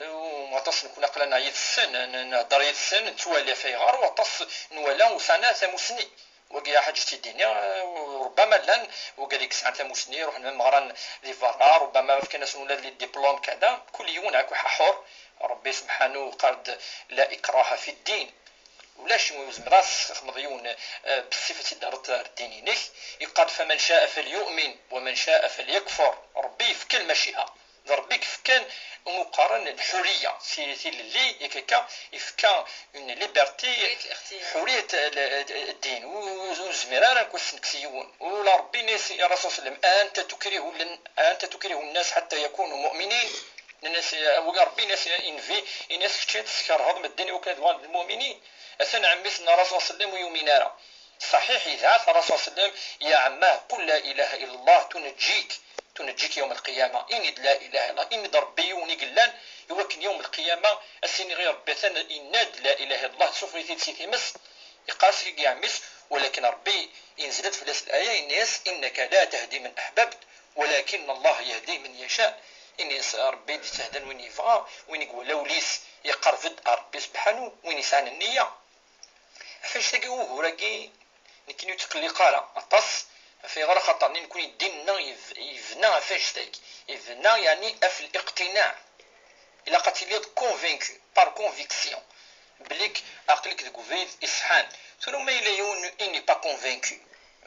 U aṭas nekni aql-aneɣ yid-sen, n-, nehder yid-sen, nettwali ɣef ayɣer, u aṭas nwala ur sɛan ara tamusni. Wagi ḥaǧet i d-iniɣ, eh, ربما llan wigad i yesɛan tamusni, ruḥen même ɣran di berra, ربما fkan-asen ula d les diplômes kada, kul yiwen akk ḥaḥur, Rebbi سبحانه yeqqar-d: لا إكراه في الدين. Ulac, ur tezmireḍ ad tesxedmeḍ yiwen, eh, bessif ad tt-id-terreḍ ar ddin-inek. Yeqqar-d: فمن شاء فليؤمن ومن شاء فليكفر. Rebbi yefka lmaciha. D Rebbi i yefkan, umi qqaren lḥuriya, si tilelli, yak akka, yefka une liberté, حرية الاختيار. حرية ال-، الدين. Ur, ur nezmir ara ad s-nekkes i yiwen. Ula Rebbi yenna-yas i Ṛṛasul صلى الله عليه وسلم: أنت تكره ال-، أنت تكره الناس حتى يكونوا مؤمنين؟ Yenna-yas, Rebbi yenna-yas, yenna-yas: kečč ad teskerheḍ medden i wakken ad uɣalen d lmuminin? Atan ɛemmi-s n Ṛṛasul صلى الله عليه وسلم ur yumin ara. صحيح, yedɛa-t Ṛṛasul صلى الله عليه وسلم: يا عماه، قل لا إله إلا الله تنجيك، تنجيك يوم القيامة. Ini-d لا إله إلا الله, ini-d Ṛebbi yiwen i yellan, i wakken yawm lqiyama ad s-iniɣ i Ṛebbi: atan yenna-d لا إله إلا الله, tessufeɣ-it-id si times. Yeqqar-as i ɛemmi-s, walakin Ṛebbi yenzel-d fell-as laya, yenna-yas: إنك لا تهدي من أحببت ولكن الله يهدي من يشاء. Ini-yas Ṛebbi i d-yettehdan win yebɣa, win i iwala ul-is yeqreb-d ar Ṛebbi سبحانه, win yesɛan nniya. Ɣef annect-agi, ugur-agi nekkini ur ttqelliq ara aṭas. Ɣef ayɣer? Axaṭer nekkni ddin-nneɣ yeb-, yebna ɣef annect-agi, yebna yeɛni ɣef الاقتناع. Ilaq ad tiliḍ convaincu, par conviction, belli-k aql-ik deg ubrid iṣeḥḥan. Tura ma yella yiwen il n'est pas convaincu,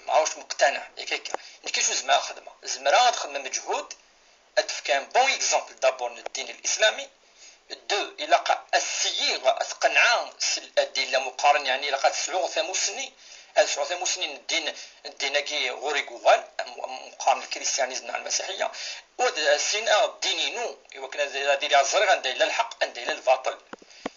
maɛuc muqtanaɛ, yak akka, nekk acu zemreɣ ad xedmeɣ? Zemreɣ ad xedmeɣ meǧhud, ad d-fkeɣ un bon exemple d'abord n ddin l'islami. Deux, ilaq ad ssiyiɣ, ad t-qenɛeɣ s l-, ad d-illa muqaren, yeɛni ilaq ad sɛuɣ tamusni, ad sɛuɣ tamusni n ddin, n ddin-agi ɣur i yuɣal, am, am muqaren lkristiyanism neɣ lmasiḥiya, u ad ssineɣ ddin-inu, i wakken ad, ad iliɣ ẓriɣ anda yella lḥeqq, anda yella lbaṭel.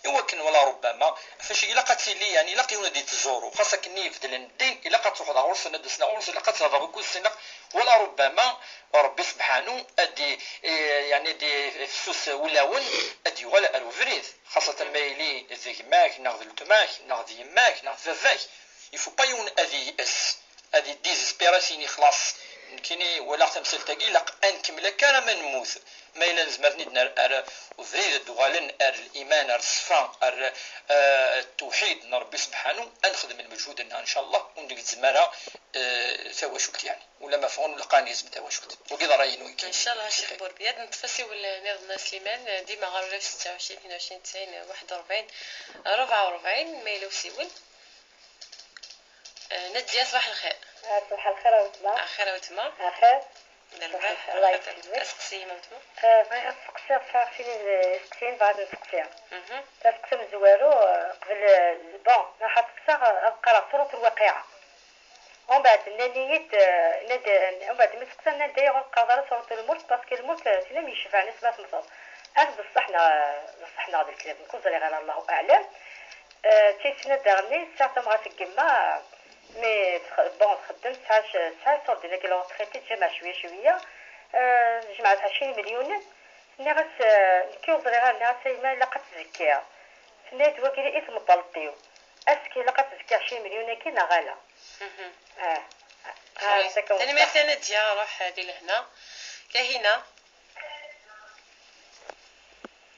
I wakken wala ربما, fac ilaq ad tili, yeɛni ilaq yiwen ad yettẓuru, xas akken i ibeddlen ddin, ilaq ad truḥeḍ ɣur-sen, ad d-asen ɣur-sen, ilaq ad tehḍeḍ akked-sen, ilaq, wala ربما, Ṛebbi سبحانه ad d-, eh, yeɛni ad d-, fessus wulawen, ad d-yuɣal ar ubrid, xaṣatan ma yili d gma-k, neɣ d letma-k, neɣ d yemma-k, neɣ d baba-k. Il faut pas yiwen ad yeyes, ad yedizespiri, ad s-yini xlaṣ, nekkini walaɣ tamsalt-agi, ilaq ad nkemmel akka arma nemmut. Ma yella nezmer ad ten-id-nerr ar ubrid, ad d-uɣalen ar liman, ar ṣṣfa, ar, eh, ttewḥid n Ṛebbi سبحانه, ad nexdem lmeǧhud-nneɣ, ncallah, ur negzem ara, eh, tawacult, yeɛni. Ula ma ffɣen, ur ilaq ara negzem tawacult. Wagi d ṛṛay-inu. Ncallah, Ccix Burbi. Ad neṭṭef asiwel nniḍen a Sliman, dima ɣer ulac setta u ɛecrin, tnin u ɛecrin, tesɛin, waḥed u ṛebɛin, ṛebɛa u ṛebɛin, ma yella usiwel. Eh, Nadia, ṣbaḥ lxir. Ah, ṣbaḥ lxir a weltma. Axir a weltma. Axir. Nerbeḥ. Asteqsi ma wetma. Bɣiɣ ad steqsiɣ tesɛa sin isteqsiyen bɣiɣ ad nesteqsi. Taseqsi amezwaru, qbel, bon, raḥ ad steqsaɣ ad qqareɣ surat lwaqiɛa. Umbeɛd nnan-iyi-d, nnan-d, umbeɛd mi steqsan nnan-d ayɣer ur qqareḍ ara surat lmulk, parce que lmulk d tin am yecfan asma temmteḍ. Ar d ṣṣeḥ neɣ d ṣṣeḥ neɣ d lekdeb nekk ur ẓriɣ ara, Allahu aɛlam. Tisna daɣen sɛiɣ tamɣart n yemma, mais bon, txeddem tesɛa tesɛa turdin-agi la retraite, tjemmeɛ cwiya cwiya. Tjemɛet ɛecrin melyunen. Nniɣ-as, nekki ur ẓriɣ ara, nniɣ-as a yemma ilaq ad tzekkiḍ. Tenna-yi-d wagi i tmeṭṭalt-iw. Ass-ki ilaq ad tzekkiḍ ɛecrin melyun-agi neɣ ala? Ah. Tanemmirt a Nadya, ruḥ di lehna. Kahina.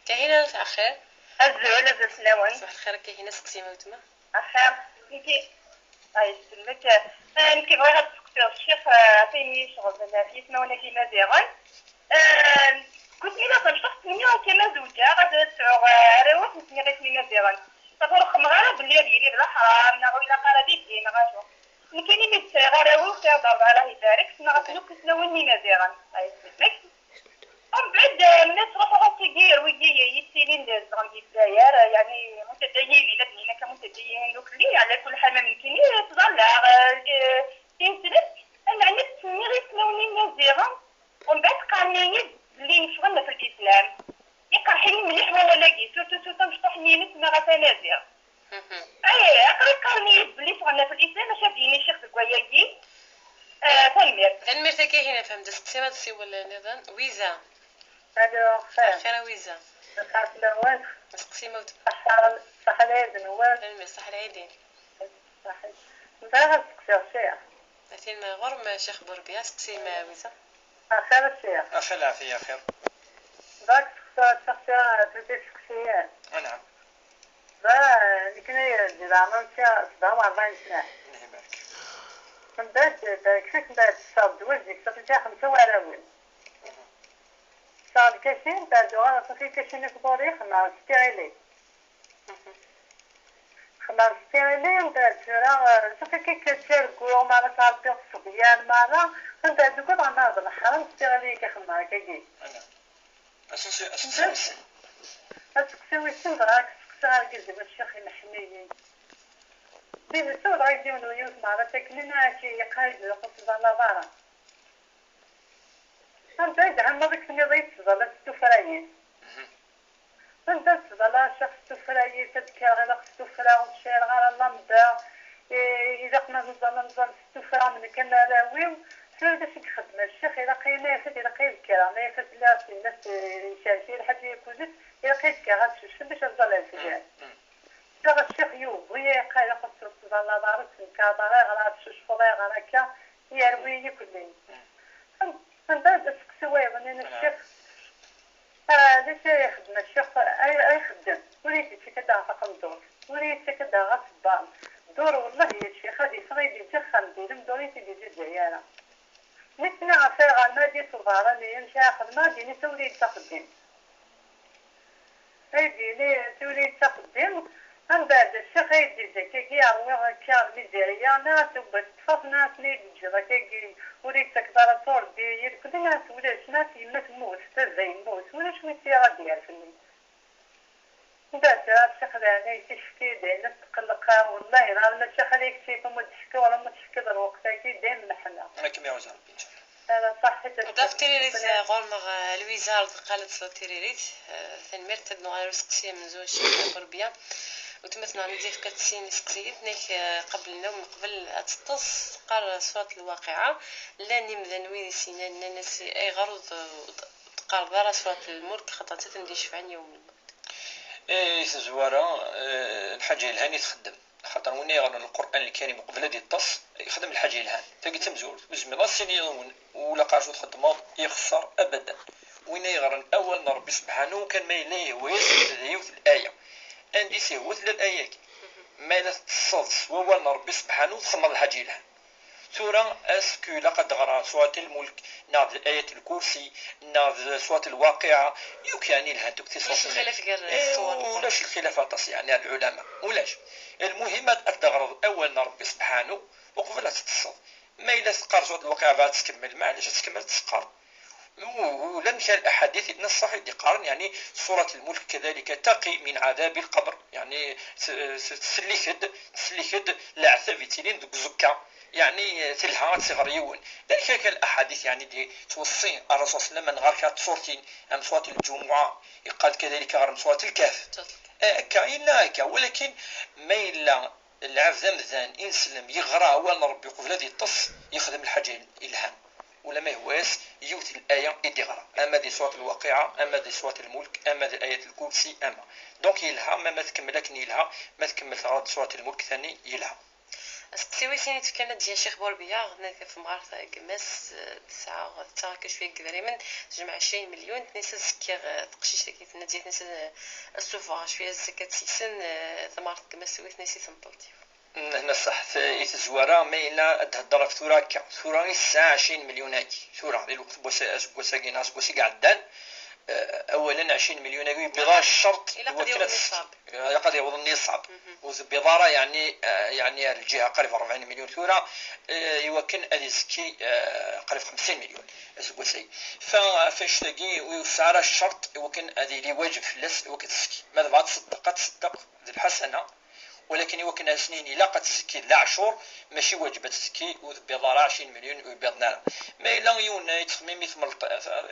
Kahina, مساء الخير. Azul, azul fell-awen. Ṣbaḥ lxir a Kahina, seqsi ma wetma. Axir, nekki, ay, yesselmek. Nekki bɣiɣ ad d-seqsiɣ ccix, ata yemma-yi yecɣeb ɣef yismawen-agi imaziɣen. Deg wasmi la tamecṭuḥt tenniɣ akka ma zewǧeɣ ad sɛuɣ arraw akk nutni ɣ isem imaziɣen. Sabu ur xemmeɣ ara belli ad yili d leḥram neɣ ur ilaq ara ad yeddi neɣ acu. Nekkini mi d-sɛiɣ arraw-iw, sɛiɣ-d rebɛa, Allah ibarek, ssneɣ-asen akk ismawen n imaziɣen. Ay, yesselmek. Mbeɛd, mi ttruḥuɣ ass-agi ar wigi yettilin zedɣen di Lezzayer, yeɛni mutaddayin, ila d-nini akka mutaddayin dukli, ɛla kulli ḥal ma nekkini ttẓallaɣ, eh, tineslemt, meɛna ttsemmiɣ ismawen imaziɣen, mbeɛd qqaren-iyi-d belli ncɣel ɣef lislam. Iqerḥ-iyi mliḥ wawal-agi, surtout, surtout amecṭuḥ-nni-ines ma ɣas anaziɣ. Ay, aql-i qqaren-iyi-d belli ffɣen ɣef lislam, acu ad d-yini ccix deg wayagi? Ah, tanemmirt. Tanemmirt a Kahina, fhem-d aseqsi ma d-tsiwel nniḍen. Wiza. Alo, xir. Xir a Wiza. Lxir fell-awen. Aseqsi ma wetma. Ṣaḥa, ṣaḥa lɛid-nwen. Tanemmirt, ṣaḥa lɛid-in. Ṣaḥa. Bɣiɣ ad seqsiɣ ccix. Atin ɣur-m Ccix Burebya, seqsi ma Wiza. Axir a ccix. Axir lɛafiya, axir. Dak seqsa, seqsa, tuti seqsiyan. Anɛam. Ba, nekni di leɛmer kka sebɛa u rebɛin sna. Mbeɛd, barket-ak, mbeɛd tesɛa ddwa zik, safi kka xemsa warrawen. Tesɛa lkacin, mbeɛd uɣaleɣ safi lkacin akk ɣur-i, xemmeɣ s tiɣili. Xemmeɣ s tiɣili, mbeɛd tura, eh, safi akka kka ttarguɣ, mara ttɛebbiɣ ṣṣebyan, mara, mbeɛd ugadeɣ ma d leḥram s tiɣili akka xemmeɣ akkagi. Aseqsi, aseqsi wissen. Aseqsi wissen, bɣiɣ ad k-seqsiɣ argaz-iw a ccix imeḥniyen. Tidet ur dɣa yiwen u yiwet meɛra takken, neɣ akken yeqqar-d ur ttẓallaḍ ara. Anda i d-ɛemmeḍ i k-tenniḍ i tettẓallaḍ s tufrayin? Anda tettẓalla a ccix s tufrayin, ad kkreɣ ilaq s tufra, ur ttcariɣ ara lambda, eh, ilaq ma nẓall, nẓall s tufra, am nekk am arraw-iw. Tura d acu i ixeddem a ccix? Ilaq-iyi ma yafat, ilaq-iyi ad kkreɣ, ma yafat lliɣ s yemma-s, eh, Ncacir, Lḥaǧi Yakuzet, ilaq-iyi ad kkreɣ ad tecfem bac ad ẓẓallen fell-am. Tura a ccix yugi, yeqqar ilaq ur tettẓallaḍ ara, ur tettenkareḍ ara, ayɣer ad tecfeḍ, ayɣer akka, yerwi-yi kulli. Anda d aseqsi wayeḍ-nni n ccix? Ah, d acu ay ixeddem ccix, ay, ay ixeddem? Ur iyi-d-yettak ad aɣeɣ taqendurt, ur iyi-yettak ad aɣeɣ asebbar. Ddur, wellah, ya ccix, ad iffeɣ, ad iyi-d-yeǧǧ axxam, d ilem, ur iyi-t-id-yeǧǧa ara. Mi s-nniɣ ɣef ayɣer ma ad d-yas uḍar-nni, amek ara xedmeɣ, ad d-yini tura-yi-d taxeddimt. Ay d-yini tura-yi-d taxeddimt, mbeɛd ccix ay d-izakagi ṛwiɣ akka lmizirya, nniɣ-as uba teṭṭfeḍ, nniɣ-as ma yi-d-teǧǧiḍ akkagi ur yi-d-tettakeḍ ara turdi, irkelli, nniɣ-as ulac, nniɣ-as yemma temmut, baba yemmut, ulac wi tt-ara d-yerfden. Mbeɛd tura ccix daɣen ay tt-ifki, dayen ad tqelleq, wellah, ɣer ma ccix ad ak-tt-yefk, ma d-tefkiḍ, ma tefkiḍ lweqt-agi, dayen meḥna. Ad kem-iɛuzz Rebbi, in ca Allah. Ala, ṣaḥit. Ɣef tiririt, ɣur-neɣ, eh, Lwiza Ardeqqal ad tesleḍ tiririt. Eh, tanemmirt, ad nuɣal ɣer useqsi amenzu n Ccix Burebya. Weltma-tneɣ Nadya tefka-d sin iseqsiyen, nek, eh, qeblen-awen qbel ad teṭṭes, teqqar surat Lwaqiɛa. Llan imdanen wid i s-yennan, nnan-as ayɣer ur d-, ur d-, ur d-teqqareḍ ara surat Lmulk, xaṭer d ta i d-icefɛen yawm lmewt. I tezwara, eh, lḥaǧa yelhan i txeddem. Axaṭer win i yeɣran Lqur'an Lkarim uqbel ad iṭṭes, ixdem lḥaǧa yelhan. Tagi d tamezwarut. Ur zmireɣ ad s-iniɣ i yiwen, ula qerrec ur txeddmeḍ, ixṣer abadan. Win i yeɣran awal n Ṛebbi sebḥanu, kan ma yella yehwa-yas, d yiwet n laya. Anda i s-ihwa tella laya-agi. Ma yella teṭṭseḍ s wawal n Ṛebbi sebḥanu, txedmeḍ lḥaǧa yelhan. Tura, est-ce que ilaq ad d-ɣreɣ Surat Lmulk, neɣ d Ayat Lkursi, neɣ d Surat Lwaqiɛa? Yakk, yeɛni lhant akk tisuṛatin. Ulac lxilaf gar, eh, ṣṣwar. Ulac lxilaf aṭas, yeɛni, ar lɛulama. Ulac. Lmuhim, ad, ad d-teɣreḍ awal n Ṛebbi sebḥanu, uqbel ad teṭṭseḍ. Ma yella teqqar surat lwaqiɛa bɣa ad tkemmel, maɛlic ad tkemmel ad teqqar. Ulamek aḥadit n ṣṣaḥ i d-iqqaren, yeɛni surat lmulk kadalika taqi min ɛadabi lqabr, yeɛni tettsellik-d, tettsellik-d leɛtab yettilin deg uẓekka, yeɛni telha ad tt-iɣer yiwen. Dalika kan aḥadit, yeɛni d-yettweṣṣi Ṛṛasul sallam ad nɣer kra n tṣurtin, am surat lǧumuɛa, yeqqar-d kadalika ɣer surat lkahf. Akka, yella akka, walakin ma yella lɛebd amdan ineslem yeɣra awal n Ṛebbi uqbel ad yeṭṭes, yexdem lḥaǧa yelhan. Ula ma yehwa-yas yiwet n laya i d-iɣra, ama di surat lwaqiɛa, ama di surat lmulk, ama di ayat lkursi, ama. Donc yelha, ma, ma tkemmel akken yelha, ma tkemmel teɣra-d surat lmulk tani yelha. Asteqsi wis sin i d-fkan ad d-yini Ccix Burbiya, ɣ-, temɣart gma-s, eh, tesɛa, tettaɣ akka cwiya n yedrimen, tejmeɛ ɛecrin melyun, tenna-as azekka, eh, teqcict-agi tenna-d, tenna-as, eh, ad ssufɣeɣ cwiya zzakkat seg-sen, eh, tamɣart gma-s wi tenna-as i tmeṭṭut-iw. Hna ṣṣeḥ, t-, i tezwara, ma yella ad d-hedder ɣef tura akka, tura i tesɛa ɛecrin melyun-agi, tura, di lweqt n wass-, aseggas-agi neɣ aseggas i iɛeddan, eh, awalen ɛecrin melyun-agi, yewwiḍ-aɣ ccerṭ i wakken ad, ilaq ad yaweḍ niṣab. Ilaq ad yaweḍ niṣab. Ur tewwiḍ ara, yeɛni, eh, yeɛni ar lǧiha qrib rebɛin melyun tura, eh, i wakken ad izekki, eh, qrib xemsin melyun aseggas-agi. Fa, f annect-agi, ur yesɛi ara ccerṭ i wakken ad yili waǧeb fell-as i wakken ad tezki. Ma tebɣa ad tṣeddeq, ad tṣeddeq d lḥasana, walakin i wakken ad as-nini ilaq ad tezki d leɛcur, mačči waǧeb ad tezki, ur tewwiḍ ara ɛecrin melyun, ur yewwiḍen ara. Ma yella yiwen yettxemmim i tmelṭ-,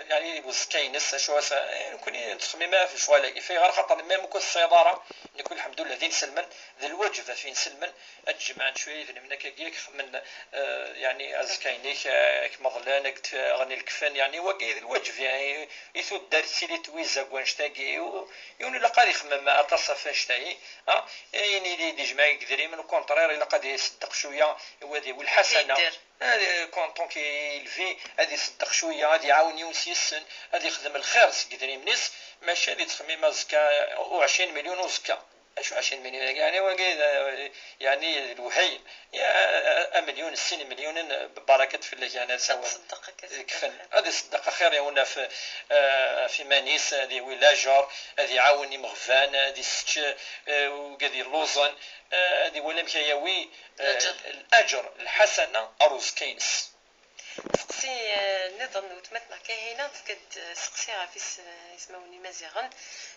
yeɛni i uẓekka-ines, acu as-, eh, nekkni nettxemmim ɣef lecɣal-agi. Fayɣer? Axaṭer même ur k-tessiḍ ara, nekkni lḥemdullah d inselmen, d lwaǧeb ɣef inselmen ad jemɛen cwiya idrimen akkagi, ad k-xemmen, eh, yeɛni azekka-inek, eh, ad k-meḍlen, ad k-ɣen lekfen, yeɛni wagi d lwaǧeb, yeɛni i tuddar tettili twiza deg wannect-agi, u-, yiwen ilaq ad ixemmem aṭas ɣef annect-agi, ah, ayen i d-ijmeɛ deg idrimen, au contraire, ilaq ad iṣeddeq cwiya, u ad iwwi lḥasana. Ad, quand, tant qu'il vit, ad iṣeddeq cwiya, ad iɛawen yiwen s yes-sen, ad ixdem lxir seg idrimen-is, mačči ad ittxemmim azekka u ɛecrin melyun uzekka. Acu ɛecrin melyun-agi? Yeɛni wagi, eh, yeɛni d lwehayem. Ya, amelyun, sin imelyunen, barakat fell-ak, yeɛni ad sawal. Ad iṣeddeq akka, ad iṣeddeq axir. Ad iṣeddeq axir, yiwen ɣef, eh, ɣef iman-is, ad iwwi lajer, ad iɛawen imeɣban, ad isečč, eh, wigad yelluẓen, eh, ad iwali amek ad yawi, eh, lajer, lḥasana ar uẓekka-ines. Aseqsi, eh, nniḍen n weltma-tneɣ Kahina, tefka-d, eh, aseqsi ɣef is-, eh, ismawen imaziɣen.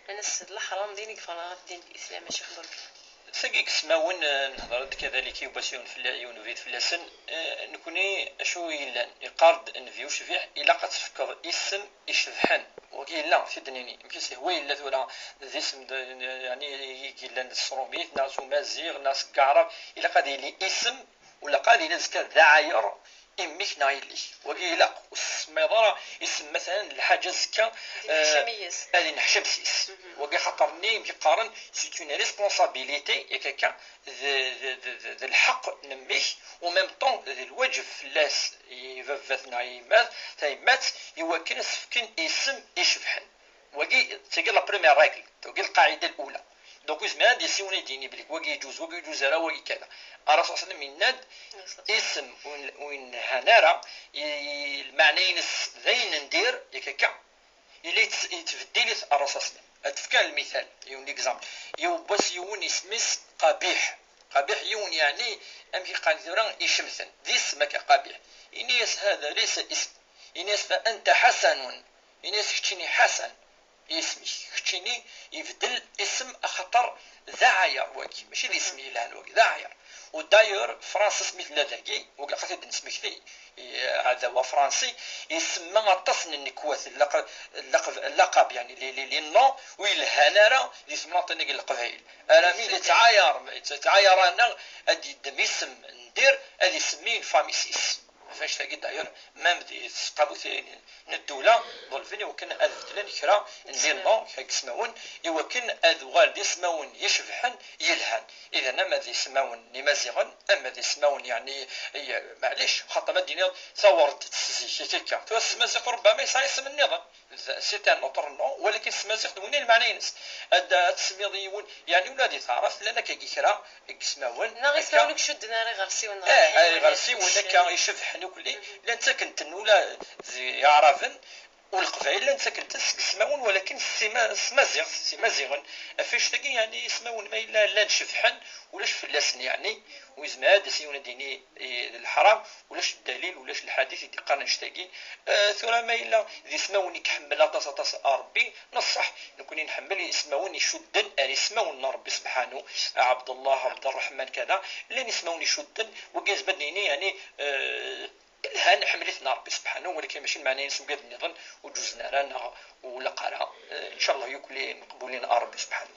Nnan-as d leḥram d ayen i yeffɣen ɣef ddin n Lislam, a Ccix Burbiya. Tagi n yismawen, eh, nehder-d kadalik yiwwas yiwen fella-, yiwen ubrid fell-asen. Eh, nekni acu yellan? Yeqqar-d nnbi ucbiḥ, ilaq ad tefkeḍ isem icebḥen. Wagi yella, t-id-nini. Amek i s-ihwa yella tura d isem d, yeɛni, i yellan s tṛumit, neɣ s umaziɣ, neɣ seg aɛrab. Ilaq ad yili isem, u ilaq ad yili azekka d aɛayer i mmi-k neɣ yelli-k. Wagi ilaq, ur s-tsemmayeḍ ara isem, matalan, lḥaǧa azekka, ad ineḥcam, eh, yes, ad ineḥcam yes. Wagi axaṭer-nni, amek i qqaren, c'est une responsabilité, yak akka, d, d, d, d, d lḥeqq n mmi-k, u même temps, d lwaǧeb fell-as, i baba-tneɣ, i yemma-t, tayemmat, i wakken ad s-fken isem icebḥen. Wagi, tagi la première règle, tagi lqaɛida lula. Donc, ur yezmir ad d-yessiwel ad d-yini belli wagi yeǧuz, wagi ur yeǧuz ara, wagi kada. Ṛṛasul ṣalla Llahu ɛalayhi wa sallam yenna-d, isem ur n-, ur yelhan ara, i, i, lmeɛna-ines d ayen n dir, yak akka. Yella yett-, yettbeddil-it Ṛṛasul ṣalla Llahu ɛalayhi wa sallam. Ad d-fkeɣ lmital, yiwen l'exemple. Yiwen wass yiwen isem-is Qabiḥ. Qabiḥ yiwen, yeɛni, amek i qqaren tura, icemten. D isem akka, Qabiḥ. Ini-as, هذا ليس اسم. Ini-as, فأنت حسن. Ini-as, keččini Ḥasan, isem-ik. Keččini ibeddel isem axaṭer d aɛayer wagi. Mačči d isem yelhan wagi, d aɛayer. U d'ailleurs, Francis mi tella dagi, wagi ilaq ad t-id-nesmekti, i, aɛdaw afransi, isemma aṭas n nnekwa, laqab, laqab, laqab, yeɛni, les, les, les noms ur yelhan ara di temnaḍin-agi n Leqbayel. Armi d yettɛayar, yettɛayar-aneɣ ad d-yeddem isem n dir, ad isemmi une famille-is. Ɣef annect-agi, d'ailleurs, même di tseqqamut n ddula, ḍelben i wakken ad beddlen kra n les noms, kra n yismawen, i wakken ad uɣalen d ismawen icebḥen, yelhan. Idan, ama d ismawen n Imaziɣen, ama d ismawen, yeɛni, i, maɛlic, xaṭer ma d-tiniḍ tawerḍt s zik, akka. Tura s tmaziɣt, rubbama yesɛa isem nniḍen. C'est un autre nom, walakin s tmaziɣt d win i lmeɛna-ines. Ad, ad tsemmiḍ yiwen, yeɛni ula di taɛrabt llan akkagi kra n yismawen. Neɣ akka. Ismawen ur k-cudden ara iɣersiwen, eh, neɣ iɣersiwen akka icebḥen akk, llan ttaken-ten ula d Iɛraben, U Leqbayel llan ttaken-ten seg ismawen, walakin s tima-, s tmaziɣt, s imaziɣen. Ɣef annect-agi, yeɛni, ismawen ma yella llan cebḥen, ulac fell-asen, yeɛni, u yezmer ad d-yas yiwen ad d-yini, eh, d leḥram, ulac ddalil, ulac lḥadit i d-iqqaren annect-agi. Eh, tura ma yella d ismawen i iḥemmel aṭas, aṭas Ṛebbi, neṣṣeḥ, nekkni nḥemmel ismawen icudden ar ismawen n Ṛebbi sebḥanu, Ɛebdellah, Ɛebderreḥman, kada, llan ismawen icudden, wagi yezmer ad d-yini, yeɛni, eh, lhan, iḥemmel-iten Ṛebbi sebḥanu, walakin mačči lmeɛna-ines ugad nniḍen ur ǧuzen ara neɣ ur laq ara. Eh, ncallah yakk llan meqbulin ɣer Ṛebbi sebḥanu.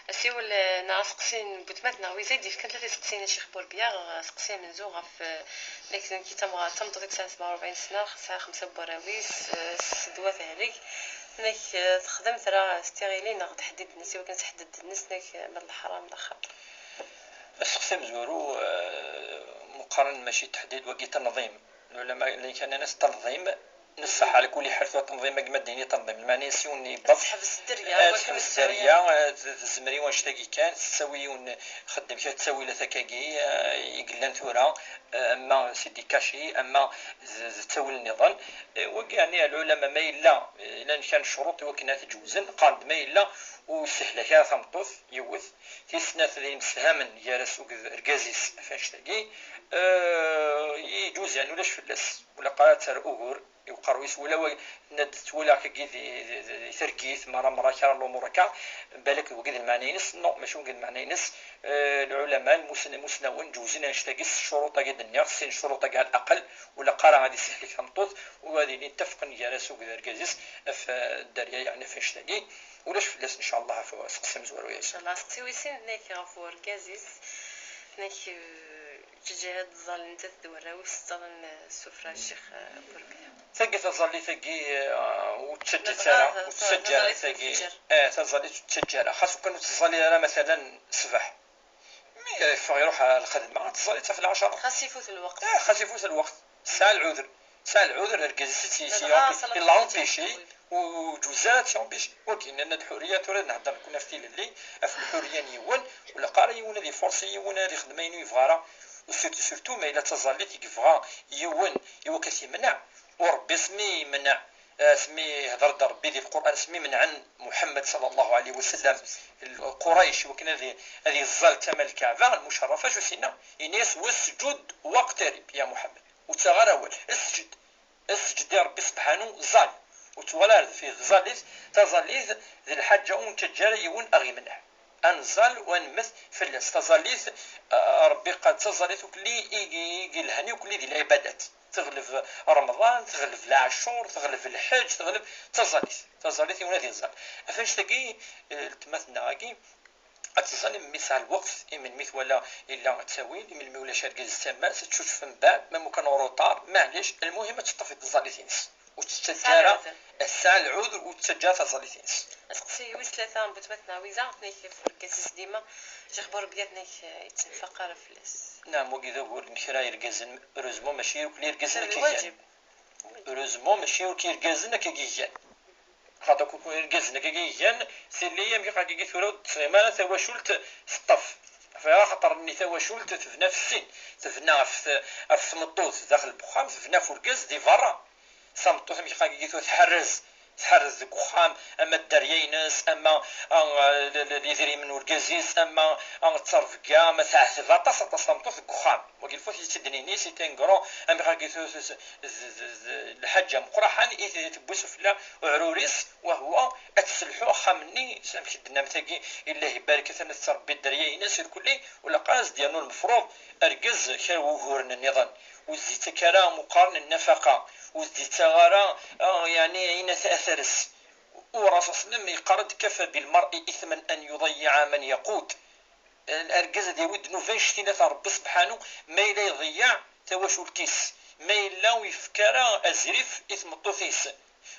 Asiwel, eh, neɣ aseqsi n Butmat neɣ Wiza i d-yefkan tlata iseqsiyen a Ccix Burbiya, eh, aseqsi amenzu ɣef, eh, amek d nekk d tameɣ-, d tameṭṭut i yesɛan sebɛa u rebɛin sna, tesɛa xemsa n warraw-is, eh, s ddwa tehlek, amek, eh, texdem tra s tiɣili neɣ teḥdid-nnes i wakken tḥedded-nnes, amek, eh, ma d leḥram d axaṭer. Aseqsi amezwaru, eh, meqqaren mačči teḥdid wagi tanḍim. Lɛulama llan kan nnan-as tanḍim, neṣṣeḥ ɛla kulli ḥal tura tanḍim agi ma d-nini tanḍim. Lmeɛna-s yiwen yewweḍ. Teḥbes dderya, eh, teḥbes dderya, eh, t-, tezmer i wannect-agi kan, tettawi yiwen, xeddem kra ttawilat akkagi, eh, i yellan tura, eh, ama c'est des cachets, ama d, d ttawil nniḍen. Eh, wagi, yeɛni, lɛulama ma yella, eh, llan kan ccuruṭ i wakken ad t-ǧewzen, qqaren-d ma yella ur istehlak ara tameṭṭut, yiwet, tis snat d imsehamen gar-as akked argaz-is ɣef annect-agi, eh, yeǧuz, yeɛni ulac fell-as, ur ilaq ara ad terr ugur i uqerruy-is, wala wa-, nna-d twalaɣ-k-agi di, di, di, di targit, merra, merra, kra n lumuṛ akka, balak d wagi d lmeɛna-ines, non, mačči wagi d lmeɛna-ines, eh, lɛulama, lmusn-, imusnawen, ǧewzen annect-agi s ccuruṭ-agi d-nniɣ, sin ccuruṭ-agi ɛla laqel, ur ilaq ara ad isehlek tameṭṭut, u ad ilin ttafqen gar-as akked argaz-is ɣef, eh, dderya, yeɛni ɣef annect-agi. Ulac fell-as, ncallah, ɣef useqsi amezwaru-agi. Ncallah, aseqsi wis sin, nnek ɣef urgaz-is, nnek, eh, teǧǧa ad tẓall nettat d warraw-is, ẓẓallen, eh, ssufra n Ccix, eh, Burbiya. Tagi taẓallit-agi, eh, ur ttaǧǧa ara, ur ttaǧǧa ara tagi. Eh, taẓallit ur ttaǧǧa ara. Xas ukan ur tettẓalli ara, matalan, ṣṣbeḥ. Mi yeffeɣ iruḥ ɣer lxedma, ad teẓẓallit ɣef lɛecṛa. Xas ifut lweqt. Eh, xas ifut lweqt. Tesɛa lɛuder. Tesɛa lɛuder, argaz-is i tt-, i tt-, i tt-, i tt-, i tt-, ur ǧuz ara ad tt-empêcher. Wagi nnan-d lḥuriya, tura ad nehder nekkni ɣef tilelli, ɣef lḥuriya n yiwen, ur ilaq ara yiwen ad iforsi yiwen ad ixdem ayen ur yebɣi ara. U surtout, surtout ma yella d taẓallit i yebɣa yiwen i wakken ad t-imneɛ, u Ṛebbi asmi yemneɛ, asmi ihder-d Ṛebbi di Lqur'an, asmi menɛen Muḥemmed ṣalla Llahu ɛalayhi wa sallam, Qurayc, i wakken ad i-, ad iẓẓal tama n Lkaɛba lmucerrafa, acu s-yenna? Yenna-yas: "Wasǧud waqtarib, ya Muḥemmed." Ur ttaɣ ara awal, sǧed. Sǧed i Ṛebbi sebḥanu, ẓẓal. Ur ttwali ara deffir, ẓẓallit, taẓallit d lḥaǧa ur nettaǧǧa ara yiwen a ɣ-imneɛ. Ad neẓẓal u ad nemmet fell-as. Taẓallit, eh, Ṛebbi qal d taẓallit ukelli i, i, i yelhan ukelli di lɛibadat. Teɣleb Remḍan, teɣleb lɛacur, teɣleb lḥeǧ, teɣleb, d taẓallit. Taẓallit yiwen ad iẓẓal. Ɣef annect-agi, eh, letma tenna-agi, ad tẓall melmi tesɛa lweqt, i melmi twala illa ttawil, i melmi ulac argaz d tama-s, ad tcucef mbeɛd, ma mukan en retard, maɛlic, lmuhim ad teṭṭef i tẓallit-ines. Ur tettaǧǧa ara, tesɛa lɛudur, ur tettaǧǧa ara taẓallit-ines. Aseqsi wis tlata n Butmat Nawiza, tnek ɣef urgaz-is dima, Ccix Burbiya, tnek, eh, yettenfaq ara fell-as. Naɛam, wagi d ugur n kra irgazen, heureusement mačči akk irgazen akka i gan. Heureusement mačči akk irgazen akka i gan. Xaṭer kukun irgazen akka i gan, tili amek akka tura ur d-tesɣim ara tawacult teṭṭef. Ɣef, axaṭer-nni tawacult tebna ɣef sin, tebna ɣef t-, ɣef tmeṭṭut daxel n wexxam, tebna ɣef urgaz di berra. Tameṭṭut amek akka tura tḥerrez, tḥerrez deg wexxam, ama dderya-ines, ama, ah, l-, l-, idrimen n urgaz-is, ama, ah, ttrebga, ama teɛteb aṭas, aṭas tameṭṭut deg wexxam. Wagi lfut yettidnin-is, i tengro, amek akka tura d, d, d, d lḥaǧa meqqraḥen i t-, tewwi sufella uɛrur-is, wahwa ad tesselḥu axxam-nni, s amek i d-tennam tagi, i llah ibarek, atan ad tettrebbi dderya-ines irkelli, u laqal ad s-d-yernu lmefruḍ argaz kra n wuguren nniḍen, ur s-d-yettak ara meqqar n nnafaqa, ur s-d-yettaɣ ara, ah, yeɛni ayen ad t-, ad t-res. U Ṛṛasul ṣalla Llahu ɛalayhi wa sallam yeqqar-d: "Kafa bil mar'i ithman an yuḍayyi'a man yaqut." Argaz ad yawi ddnub annect-ila ta Ṛebbi sebḥanu, ma yella iḍeyyeɛ tawacult-is, ma yella ur yefki ara azrif i tmeṭṭut-is.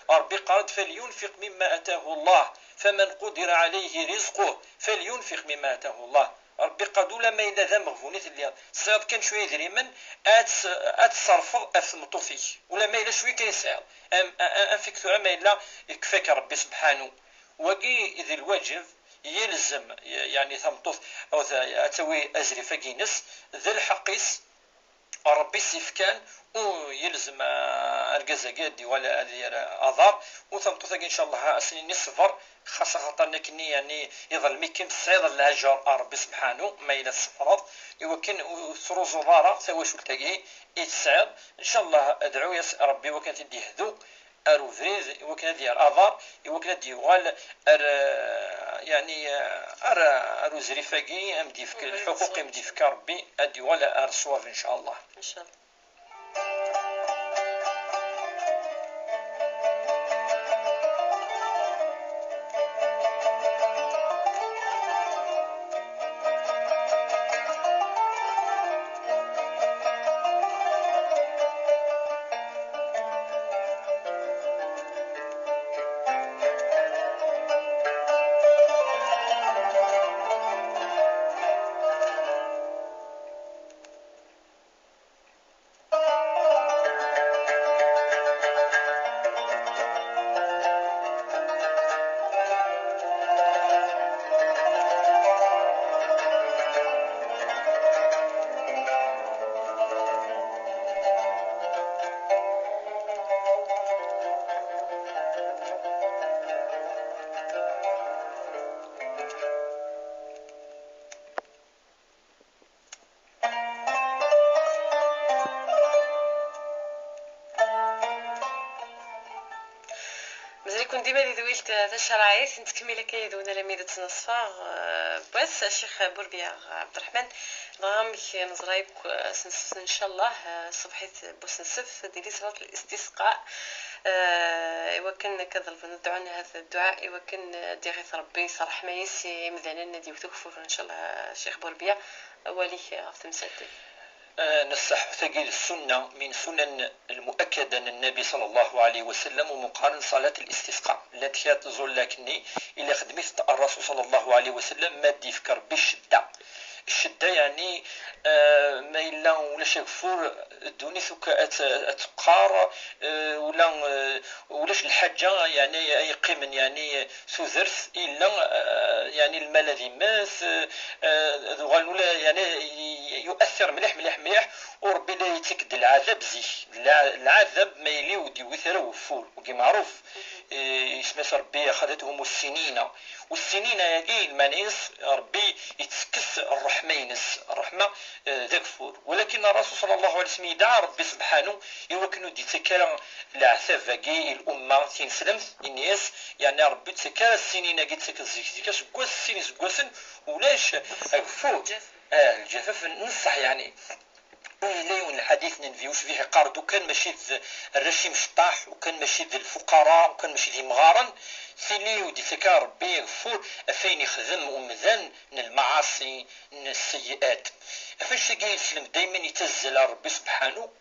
Ṛebbi yeqqar-d: "Falyunfiq mimma atahu Llah, faman qudira ɛalayhi rizquh, falyunfiq mimma atahu Llah." Ṛebbi yeqqar-d, ula ma yella d ameɣbun i telliḍ, tesɛiḍ kan cwiya idrimen, ad tt-, ad tṣerfeḍ ɣef tmeṭṭut-ik, ula ma yella cwiya kan i tesɛiḍ. Am-, a-, a-, anef-ik tura ma yella yekfa-k Ṛebbi sebḥanu. Wagi d lwaǧeb, yelzem, y-, yeɛni tameṭṭut, aw ta-, ad tawi azrif-agi-ines, d lḥeqq-is, Ṛebbi i s-ifkan, u yelzem, ah, argaz-agi ad d-yuɣal ad yerr aḍar, u tameṭṭut-agi, ncallah, ad s-nini ṣber, xas axaṭer nekni, yeɛni, iḍlem-ikem, tesɛiḍ leɛjer ar Ṛebbi sebḥanu, ma yella tṣebreḍ, i wakken ur tettruẓuḍ ara tawacult-agi i tesɛiḍ. Ncallah, adɛu-yas Ṛebbi i wakken ad t-id-yehdu ar ubrid, i wakken ad yerr aḍar, i wakken ad d-yuɣal ar, yeɛni, ar, ar uzrif-agi, am d-yefk lḥuquq i m-d-yefka Ṛebbi, ad d-yuɣal ar ṣṣwab, ncallah. Ncallah. Mazal-iken dima di tedwilt tacerɛit, nettkemmil akka yid-wen alammi d ttneṣfa, eh, n wass, Ccix Burbiya Ɛebderreḥman. Dɣa amek neẓra akk, eh, s nsebt, ncallah, eh, ṣṣbeḥ-it n wass n ssebt, ad yili ṣṣlat listisqa, eh, i wakken akka ad ḍelben dduɛa, ahat dduɛa, i wakken, eh, ad d-iɣit Ṛebbi s ṛṛeḥma-is i yimdanen, ad yewwet ugeffur, ncallah, Ccix Burbiya. Awal-ik ɣef temsalt-agi. آه، نصح تاقي السنة من سنن المؤكدة للنبي صلى الله عليه وسلم ومقارن صلاة الاستسقاء. لا تكاد تزول لكني إلا خدمت الرسول صلى الله عليه وسلم ما دي فكر بالشدة. الشدة يعني، آه، ما إلا ولا شي غفور الدوني ثوك أت-، أتقار، آه، ولا، آه، ولاش الحاجة يعني يقيمن يعني تودرت إلا، آه، يعني المال ذي ماس، آه، آه، ذو غنولا يعني ي-، يؤثر مليح، مليح، مليح، وربي لا يتكد العذاب زيك. الع-، العذاب ما يلي ودي وثرة وفول، وكي معروف، آه، اسمه ربي أخذتهم السنين، والسنين ياكي المانيس ربي يتسكس الرحمة ينس، الرحمة، آه، ذاك فور. ولكن الرسول صلى الله عليه وسلم يدعى ربي سبحانه يوكنو دي تكرا العذاب كي الأمة تنسلم الناس، يعني ربي تسكر السنين كي تسكر زيك زيك سكواس السنين سكواسن ولاش أكفو. آه، الجفاف نصح يعني. إلا يون الحديث ننفي وش فيه قارد، وكان ماشي ذ-، الرشي مشطاح، وكان ماشي ذ الفقراء، وكان ماشي ذي مغارن، سيلي ودي تكا ربي يغفور أفين يخدم ومذن المعاصي السيئات. أفاش تلقى يسلم دايما يتزل ربي سبحانه.